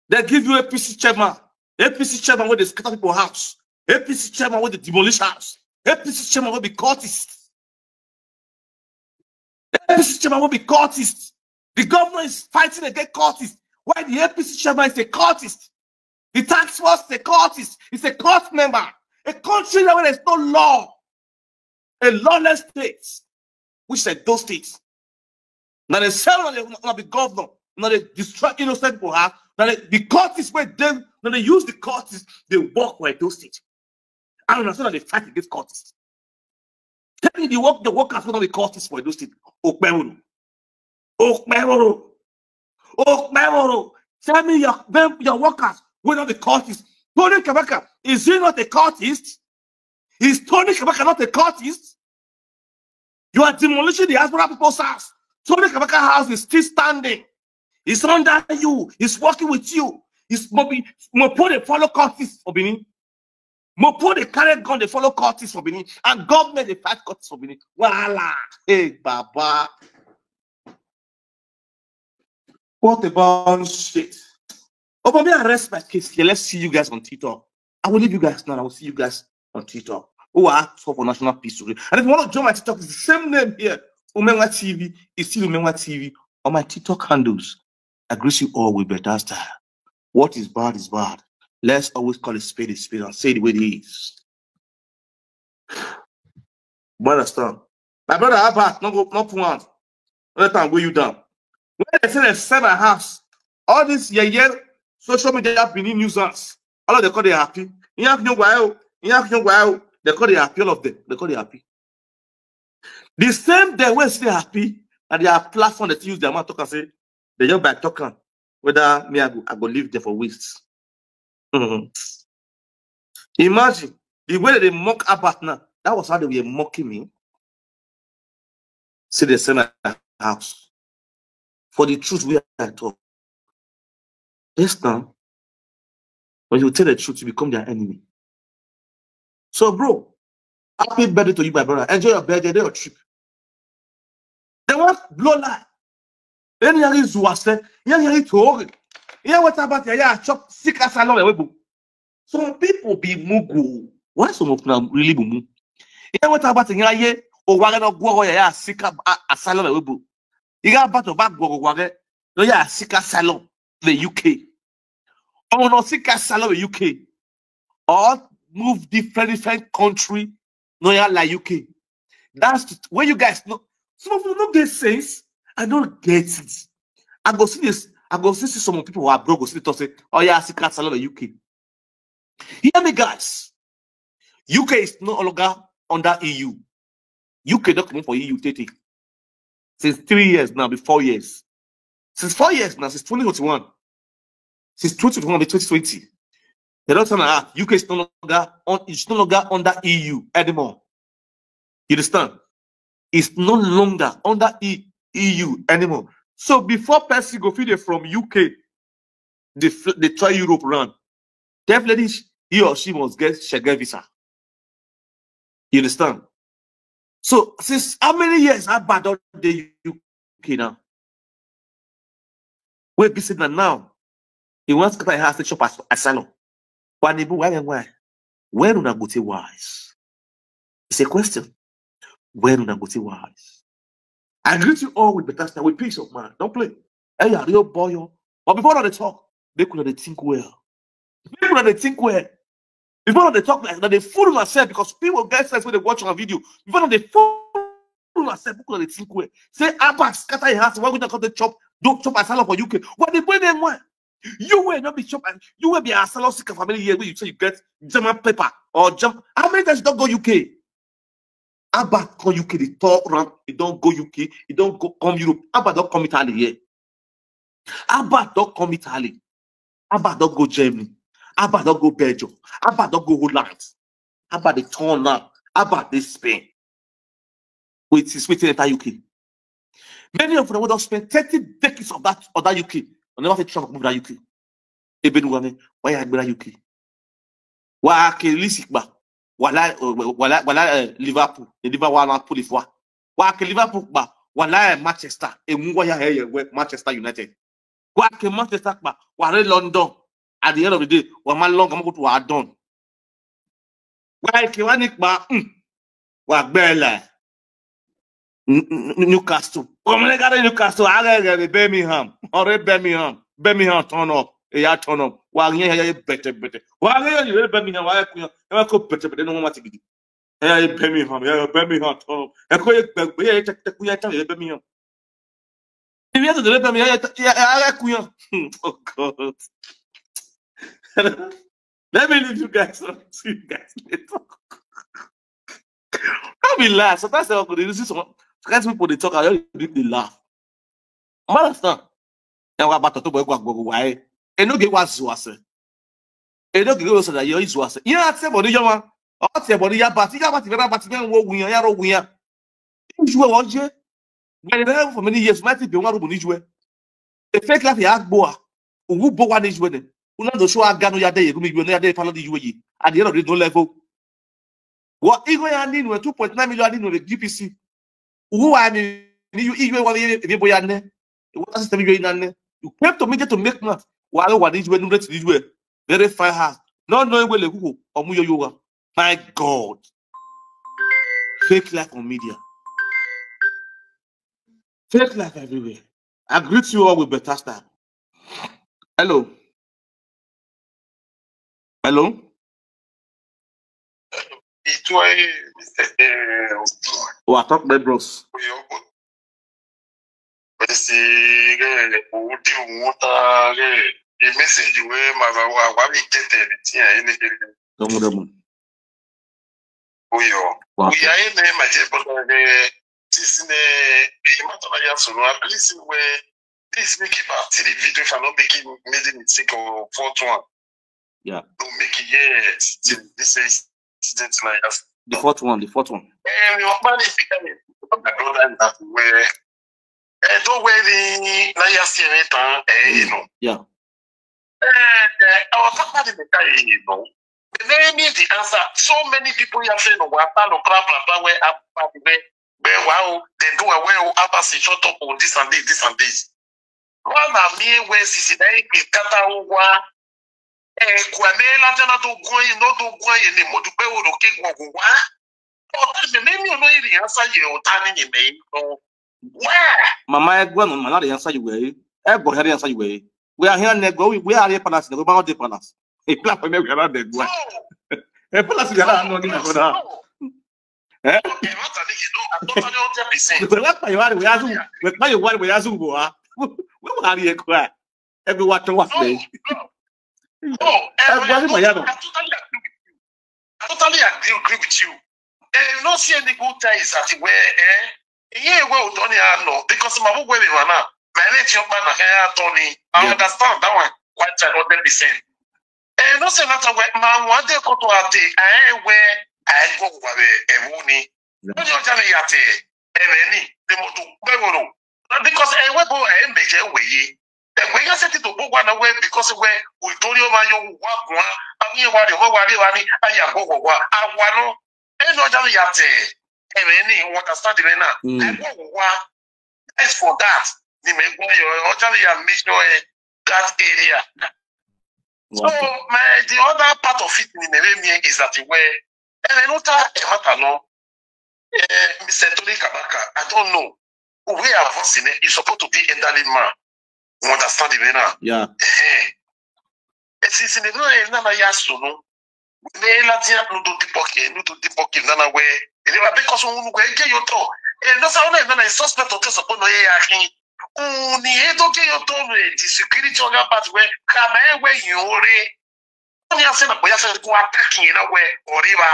They give you A P C chairman. A P C chairman where they scatter people house. A P C chairman where they demolish house. A P C chairman will be cultist. A P C chairman will be cultist. The governor is fighting against cultists. Why the A P C chairman is a cultist? The tax force is a cultist. It's a cult member. A country where there's no law. A lawless state, which is those states. Now they sell on the governor. Now they destroy innocent people. Huh? Now they, the cultists where they They use the cultists, they work for Edo State. And una so that they fight against cultists. Tell me the work, the workers who don't be cultists for Edo State. Okpeworo. Okpeworo. Okpeworo. Tell me your, your workers who don't be cultists. Tony Kabaka, is he not a cultist? Is Tony Kabaka not a cultist? You are demolishing the Diaspora People's House. Tony Kabaka house is still standing. It's under you. It's working with you. It's Mobi Mopo, they follow cultists for Benin. Mopo, they carry gun, they follow cultists for Benin. And government, they fight cultists for Benin. Voila. Hey, Baba. What about shit? Oh, but me, I rest my case here. Let's see you guys on TikTok. I will leave you guys now. I will see you guys on TikTok. Oh, I ask for national peace today. And if you want to join my TikTok, it's the same name here. Umenga T V. It's still Umenga T V on my TikTok handles. I greet you all with better style. What is bad is bad. Let's always call a spade a spade and say the way it is. You understand? My brother Albert, no go, no put hand. Let am weigh you down. When they say they sell my house, all this yeye social media Benin nuisance, all of them call they happy. Iyan fi yan gwa o, iyan fi yan gwa o. They call they happy, all of them. They call they happy. The same day when they happy, and their platform that use their mouth talk and say, they just by talking, whether me I go, I go live there for waste. Mhm. Imagine the way that they mock Albert now. That was how they were mocking me. See, they sell my house for the truth where I talk. Yes, now. When you tell the truth, you become their enemy. So, bro, happy birthday to you, my brother. Enjoy your birthday, enjoy your trip. They want blow lie. Any yari zuwase, any yari tori. Yeah, what about ya? Yeah, chop sick asylum, we go. Some people be mugu. Why some of them really be mugu? Yeah, what about ya? Yeah, or why not go ya? Yeah, sick asylum, we go. You got about to back go ware. No, yeah, sick asylum, the U K. Oh, no, sick asylum, the U K. Or move different, different country. No, yeah, like U K. That's when you guys know. Some of you don't get sense. I don't get it. I go see this. I go see, see some people who are broke. Go see the talk say, oh yeah, sick asylum, the U K. Hear me, guys. U K is no longer under E U. U K don't come for E U, Tete. Since three years now, be four years. Since four years now, since twenty twenty-one. Since twenty twenty-one, be twenty twenty. They don't turn out. U K is no longer on, it's no longer under E U anymore. You understand? It's no longer under e, E U anymore. So before person go fit dey from U K, they, fl- they try Europe run. Definitely, sh- he or she must get Schengen visa. You understand? So since how many years Abba don dey U K now? Wey be say na now he wan scatter him house take chop as- asylum. Wanibu, why, why? When una go take wise? It's a question. When una go take wise? I greet you all with better style, with peace of mind. Don't play. Hey, are you boy? But before una dey talk, make una dey think well. Make una dey think well. Before una dey talk like that, dey fool myself because people get sense when they watch our video. Before una dey fool myself, make una dey think well. Say Abba scatter him house. Why we not come to chop? Don't chop asylum for U K. Why they bring them one? You will not be chop. You will be asylum seeker family here where you say you get German paper or German. How many times you don't go U K? Abba come U K the third round. He don't go U K. He don't go come Europe. Abba don't come Italy here. Abba don't come Italy. Abba don't go Germany. Abba don't go Belgium. Abba don't go Holland. Abba dey turn now. Abba dey Spain. Wait, is waiting enter U K. Many of them will don't spend thirty decades of that of that U K. They never fit travel move that U K. Ebenu wame, why you go U K? Wa ke lisi kpa. Wala wala wala eh, Liverpool. The Liverpool wala pull it wa. Wa ke Liverpool kpa. Wala eh, Manchester. E mu wa ya he ye we Manchester United. Wa ke Manchester kpa. Wala London. At the end of the day, wa ma long am go to wa done. Wa ke wa ni kpa. Mm. Wa gbela. N- N- Newcastle. Ọmọlẹ́gàdé Newcastle. Ààrẹ rẹ̀ Birmingham. Ọ̀rẹ́ Birmingham. Birmingham turn up. Èyà turn up. Wà á yẹn yẹn bẹ̀tẹ̀ bẹ̀tẹ̀. Wà á yẹn yẹn Birmingham. Wà á yẹn kúnyàn. Ẹ máa kó bẹ̀tẹ̀ bẹ̀tẹ̀ ní wọ́n máa ti gidi. Ẹ yà Birmingham. Ẹ yà Birmingham turn up. Ẹ kó yẹ gbẹ̀gbẹ̀ yẹ tẹkúnyà tẹ̀lé Birmingham. If you have to deliver me, ẹ yà kúnyàn. Oh God. Let me leave you guys. See you guys later. Don't be laugh. Sometimes I could see some, sometimes people they talk, I don't really laugh. Understand? Ẹ wá bá tọ̀tọ̀ bọ̀ ẹ gbàgbọ́ wá ẹ. Ẹ ló gé wá zu àṣẹ. Ẹ ló gé wá sọ̀dà yọ ìzù àṣẹ. Ìyá àti ẹ̀bọ̀ ní yọ wọn. Ọ̀tí ẹ̀bọ̀ ní yá bá ti yá bá ti fẹ́ràn bá ti fẹ́ràn wọ́n wùyàn yàrá wùyàn. Ìjù ẹ̀ wọ́n jẹ́. Gbẹ̀rẹ̀ rẹ̀ for many years, máa ti bẹ̀ wọ́n rúbù níjù ẹ̀. A fake life yà á gbọ́ à. Òwú bó wá níjù ẹ̀ nẹ̀. Una do show agano ya dẹ̀ yẹ̀ rúmi yù ẹ̀ náà ya dẹ̀ fálọ́ níjù ẹ̀ yìí. At the end of the day, no level. Wọ́n ìgò ya nínú ẹ̀ two point nine million nínú ẹ̀ G P C. Uwa mi ni yu iwe wa mi mi boya ne. What is the you in ne? You came to me to make math. Wa wa ni iwe numre ti iwe. Very fine house. No no iwe le kuko. Omu yo yo wa. My God. Fake life on media. Fake life everywhere. I greet you all with better style. Hello. Hello. Itwaye, Mister Eh, Wa talk my bros. Oyo. Besi ge udi wuta ge. The message we ma wa wa mi tete ni ti ya ni ke. Domo domo. Oyo. Wa. We are in the maje bro ge. This ne, imagine ya sunu. At least we this make it back to the video if I not making made a mistake or fourth one. Yeah. To make it yes. This is incident like that. The fourth one, the fourth one. Eh, mi wa pa ni fi ka mi. My brother that we. Eh, don't wear the na ya si ni tan. Eh, you know. Yeah. Eh, eh, our papa didn't tell you, you know. The name is the answer. So many people here say no, what no crap, crap, where up, where, where, wow, they do away, oh, up, as shut up, oh, this and this, this and this. One of me, where sisi na ikata wa. Eh, kwa me la jana do gwa, no do gwa, ni mo du pe o do ke gwa gwa. O ta me me mi o no iri answer ye, o ta ni ni me. No. Where? Mama egwa no mana de answer you we. Egwa here answer you we. We are here negwa, we, we are here palace, negwa ma de palace. E plan for me we are not negwa. E palace we are not no ni na go da. Eh? Okay, what are you do? I'm totally hundred percent. We like pa yo we azu. We pa yo we azu bo a. We we are here kwa. Every what to what me. Oh, eh, Egwa ni ma ya no. I totally agree with you. I totally agree, agree with you. Eh, you no see any good ties at where, eh? Yeah, well done, yeah, no. Because my book where we run now. My late young man, eh, Tony. I Yeah. understand that one quite a hundred percent. Eh, no say nothing where my one day go to a day. Eh, where I go where eh, money. Yeah. When you tell me yate, eh, any, the motor, where we no. Because eh, we go, eh, make it way. Eh, we just set it to go one way because where we told you, man, you walk one. I mean, what you go, what you want, I go, what I want. Eh, no, tell me yate. Eh, any, what I started now. Mm. I go, what? As for that, the me go, you, you tell me, you make sure eh, that area. So, Wow. my, the other part of it, ni me, me, is that where, and I know that, eh, what I know, eh, Mister Tony Kabaka, I don't know. We are forcing it. He's supposed to be elderly man. You understand the man? Yeah. Eh, eh. Eh, since the man is not a yes, so no. Me la dia no do dipoke, no do dipoke, nana we. Ele va because unu we ke yo to. E no sa ona na suspect o te so no ye akin. Uni e do ke yo to no e di security oga part we. Ka me we yo re. Oni ase na boya se ko attack yin na we. Ori ba.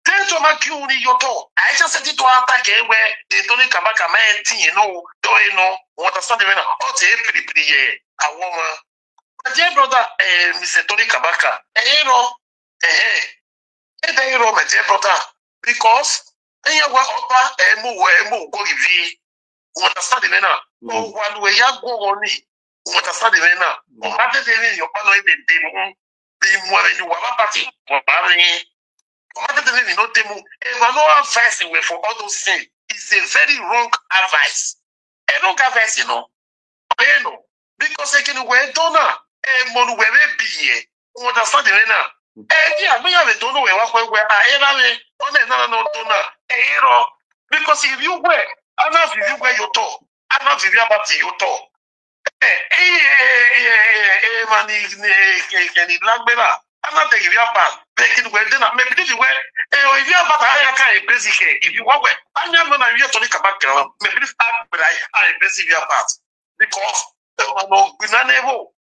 Then to ma ki uni yo to. I just said to attack e we. De to ni kama kama e ti no. Do e no. What understand me na? O te pretty pretty ye. A woman. My dear brother, eh, Mister Tony Kabaka, eh, you know, eh, eh, eh, you know, my dear brother, because eh, you wa oba, eh, mo, eh, mo go give you. You understand me now? Mm. Oh, one way you go on it. You understand me now? Mm. Oh, that is the your father in the day. Be more than you have a party. Oh, that is the no temu. If I know advice away for all those things, it's a very wrong advice. E no ga verse no. E no. Because e kini we dona. E mo nu we be ye. You understand me now? E di a me ya we dona we wa kwe we a e na me. O ne na no dona. E ro. Because if you we, ana if you we yo to. Ana if you about yo to. Eh, eh, eh, eh, eh, eh, man, ni ni ke ke ni lagbera. Ana te give ya pa. Be kini we dona. Me bi we. E o if you about a ya ka e basic. If you wa we. Anya no na you to ni kabaka. Me bi a bra a e basic ya pa. Because eh, no, we na never.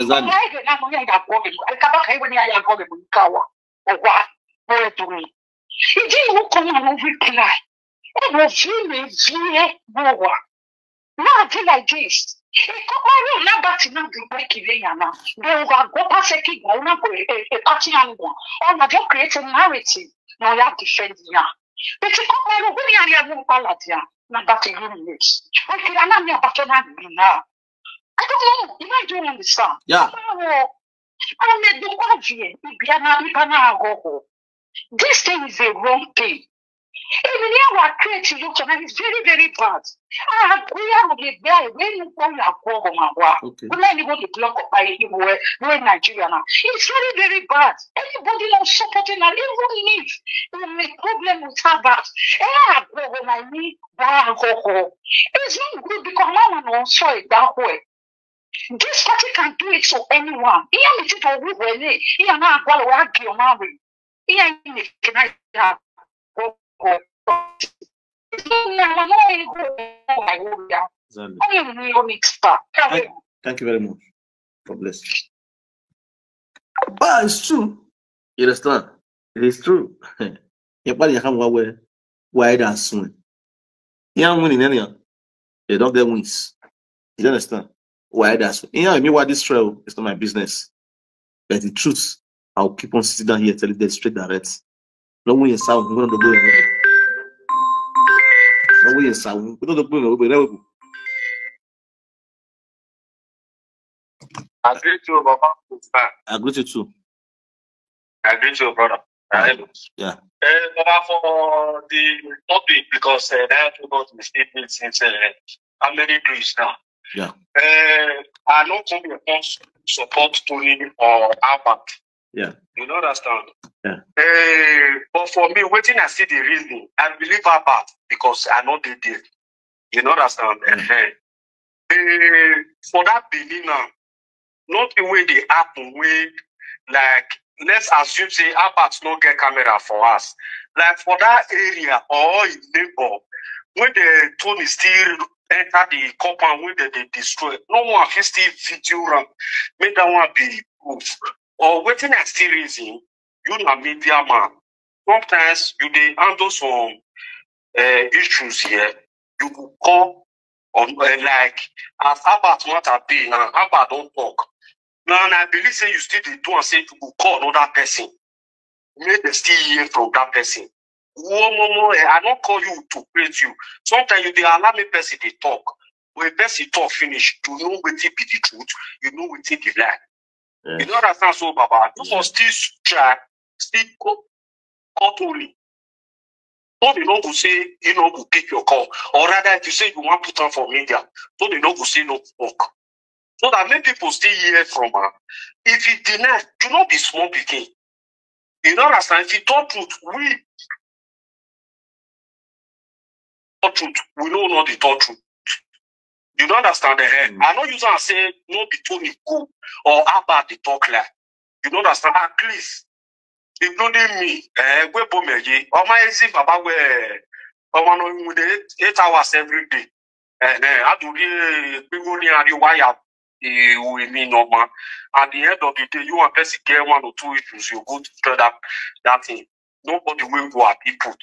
Exactly. Ọ̀gá ẹ̀rẹ̀ náà mo ní àyà gbọ́ rẹ̀ mọ́. Àríkàbá kan ìwé ní àyà gbọ́ rẹ̀ mọ́ ní káwọ́. Ọ̀wá. Mo rẹ̀ dùn mí. Ìdí ìwú kan náà ló reply. Ẹ wọ fíìmù ìfíyẹ́ bọ̀ wá. Now I feel like this. Ìkọ́kọ́ rẹ̀ náà bá ti náà dùn pé kìlẹ̀ yàn náà. Bẹ́ẹ̀ wà gbọ́ pàṣẹ kí ìgbà náà kò ẹ̀ ẹ̀ pàṣẹ yàn wọ̀n. Ọ̀nà jọ create a narrative. Ní ọ̀yà defend yàn. Bẹ́ẹ̀ tí kọ́kọ́ rẹ̀ wọ́n ní àríyá wọn pa làdìyà. Náà bá ti yín mi. Ó fi aná mi àbájọ́ náà nìyí náà. I don't know. You know, I don't understand. Yeah. Báwo? Àwọn ẹgbẹ́ wá jìyẹ. Ibi aná, ibi aná àgọ́kọ̀. This thing is a wrong thing. Èmi ní àwọn create YouTube and it's very, very bad. Àgbéyàwó lè gbé àìwé ní gbọ́yà kú ọ̀rọ̀ màá wá. Okay. Wọ́n lẹ́ni wọ́n lè block ọ̀pá ìwé wẹ́ wẹ́ Nàìjíríà náà. It's very, very bad. Anybody not supporting and even me, I'm a problem with her back. Ẹ àgbọ̀rọ̀ náà ní bá àkọ́kọ́. It's not good because máa wọn náà sọ ìgbà kú ẹ̀. This party can do it to anyone. Ìyá mi ti tó wú wẹ̀ ní ìyá náà gbọ́ lọ́wọ́ á di ọmọ rẹ̀. Ìyá mi kì náà yà gbọ́. Exactly. Thank you very much. God bless. But it's true. You understand? It is true. Your body can well wide and soon. Yeah, I'm winning anyhow. They don't get wins. You understand? Why that's yeah, me why this trail. It's not my business. But the truth, I'll keep on sitting down here telling them straight direct. No way in sound, we don't do it. No way in sound, we don't do it. I greet you, Baba. I greet you too. I greet you, brother. Hello. Yeah. Uh, but for the topic, because uh, that about the statement since uh, how many days now? Yeah. Uh, I don't come here to support Tony or Albert. Yeah. You know understand? Yeah. Uh, but for me, waiting I see the reason. I believe Albert because I know they did. You know understand? Yeah. Uh, for that Benin now, not the way they happen with like let's assume say Albert no get camera for us. Like for that area or in neighbor, when the Tony still enter the compound when they, they destroy, no one can still video around. Make that one be proof. Or waiting I still reason, you na media man. Sometimes you they handle some uh, issues here. You go call on uh, like as Albert matter be now, Albert don't talk. Now and I believe say you still dey do and say you go call another person. Make dem still hear from that person. Wo mo mo eh, I don't call you to praise you. Sometimes you dey allow me person dey talk. When person talk finish, you know wetin be the truth, you know wetin be lie. You know understand so, Baba? You for still try, still go, call Tony. Tony no go say he no go pick your call. Or rather, if you say you want put on for media, Tony no go say no work. So that many people still hear from her. If he deny, do not be small pikin. You know understand? If he talk truth, we talk truth, we know not the talk truth. You don't understand the head. Mm. I know you say no be Tony go or about the talk like. You don't understand? At least, including me, eh, we bomeji. Oma ezi baba we. Oma no with the eight, eight hours every day. Eh, eh, how do we people ni are you why are you me no man? At the end of the day, you and person get one or two issues. You go to tell that that thing. Nobody will go at people.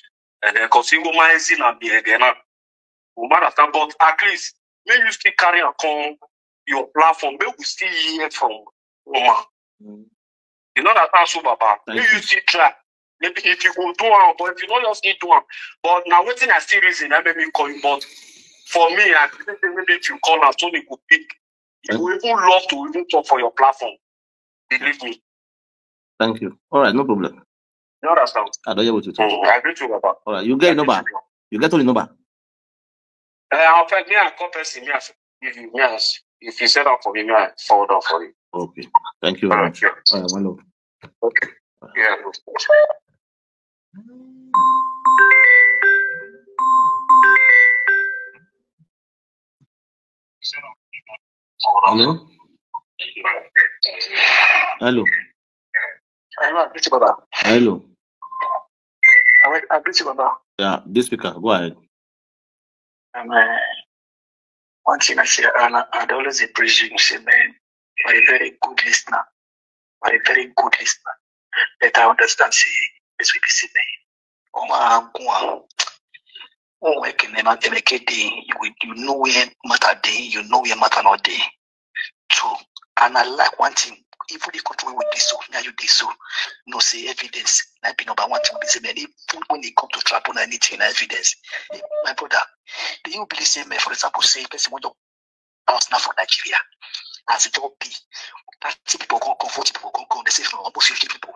And then because single man is in and be again. No matter that, but at least may you still carry and come your platform. May we still hear from Roma. Mm. You know that answer, Baba. May you still try. Maybe if you go do one, but if you know you still do one. But now waiting I still reason that maybe call you. But for me, I think maybe if you call and Tony go pick, you will even love to even talk for your platform. Believe me. Thank you. All right, no problem. You understand? I don't hear what you talk. Mm, I agree to you, Baba. All right, you get number. You get all the number. Uh, I'll find me and call person. Me, I give you. Me, I, if you set up for me, me, I forward on for you. Okay. Thank you very much. All right, one love. Okay. Yeah. Hello? Hello? Hello, I greet you, Baba. Hello? I, I greet you, Baba. Yeah, this speaker, go ahead. Um, uh, one thing I say, and I, I'd always appreciate you say, man, you are a very good listener. You are a very good listener. But I understand, say, this will be say, man, oh my, oh, oh, I can never tell a kid, you know where matter day, you know where matter not day. So, and I like one thing, even the country with this so, now you this so, no say evidence. Like be number one thing, be say, man, even when it come to trap on anything, evidence. Eh, my brother, do you believe say, man, for example, say, person want to house now for Nigeria, as it all be, thirty people come, come, forty people come, come, they say from almost fifty people.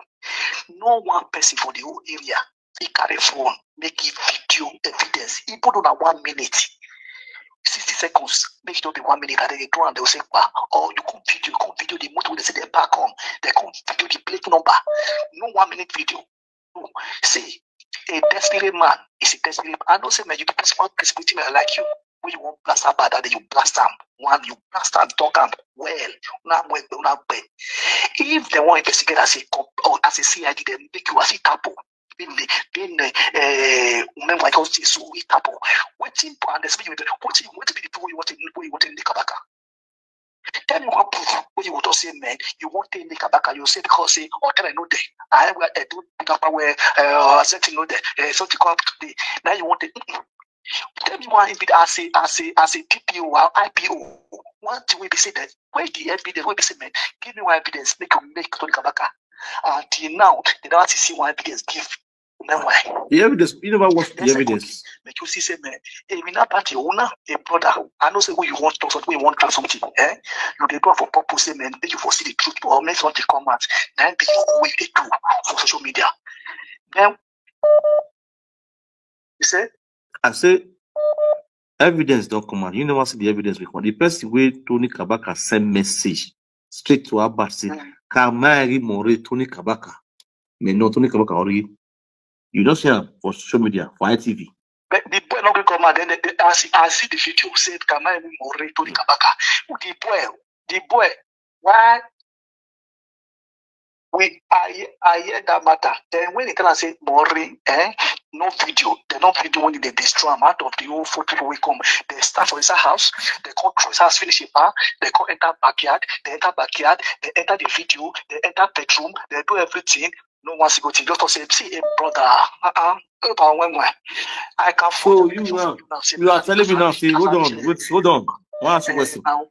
No one person for the whole area, he carry phone, make it video evidence. Even on a one minute, sixty seconds, make it not be one minute, and then they do and they will say, wow, oh, you come video, you come video, the motor, they say they back on, they come video the plate number. No one minute video. See, a desperate man is a desperate man. I know say, man, you be smart, desperate man like you. When you want blast about that, you blast him. One, you blast him, talk him well. Now, well, now, well. If they want investigate as a cop or as a C I D, they make you as a capo. Being the being the uh, remember I can't say so we capo. Waiting for and expect you. What you want to be the people you want to you want to make a back. Tell me one proof when you want to say, man, you want to make a back, you say because say, oh, tell I know there. I will I do pick up where uh, something know there, uh, something come up today. Now you want to tell me why if it as a as a as a T P O or I P O. One thing we be say that where the evidence, we be say, man, give me one evidence, make you make Tony Kabaka. Until now, they never see one evidence give. Then why? The evidence, you never watch the evidence. Make you see, say, man, hey, we not party owner, a brother. I know say who you want to talk something, who you want to talk something. Eh? You they do for purpose, say, man, make you for see the truth or make something come out. Then be you who they do for social media. Then you say I say evidence don come out. You never see the evidence before. The person wey Tony Kabaka send message straight to Abba say, "Can I read more Tony Kabaka?" Me no Tony Kabaka already. You don't see am for social media, for I T V. But the boy not gonna come out. Then the, the, I see I see the video said, "Can I read more Tony Kabaka?" The boy, the boy, why we I I hear that matter. Then when they tell us say Mori, eh, no video, they no video when they destroy am out of the whole four people we come. They start for his house, they come through his house, finish a bar, they come enter backyard, they enter backyard, they enter the video, they enter bedroom, they do everything. No one single thing. Just to say, "See a brother, uh-uh, eh, but when when I can So photo you picture now, for now, say, you are brother, telling me now, I say, hold can't on, share." wait, hold on. One ask you Eh, question. now,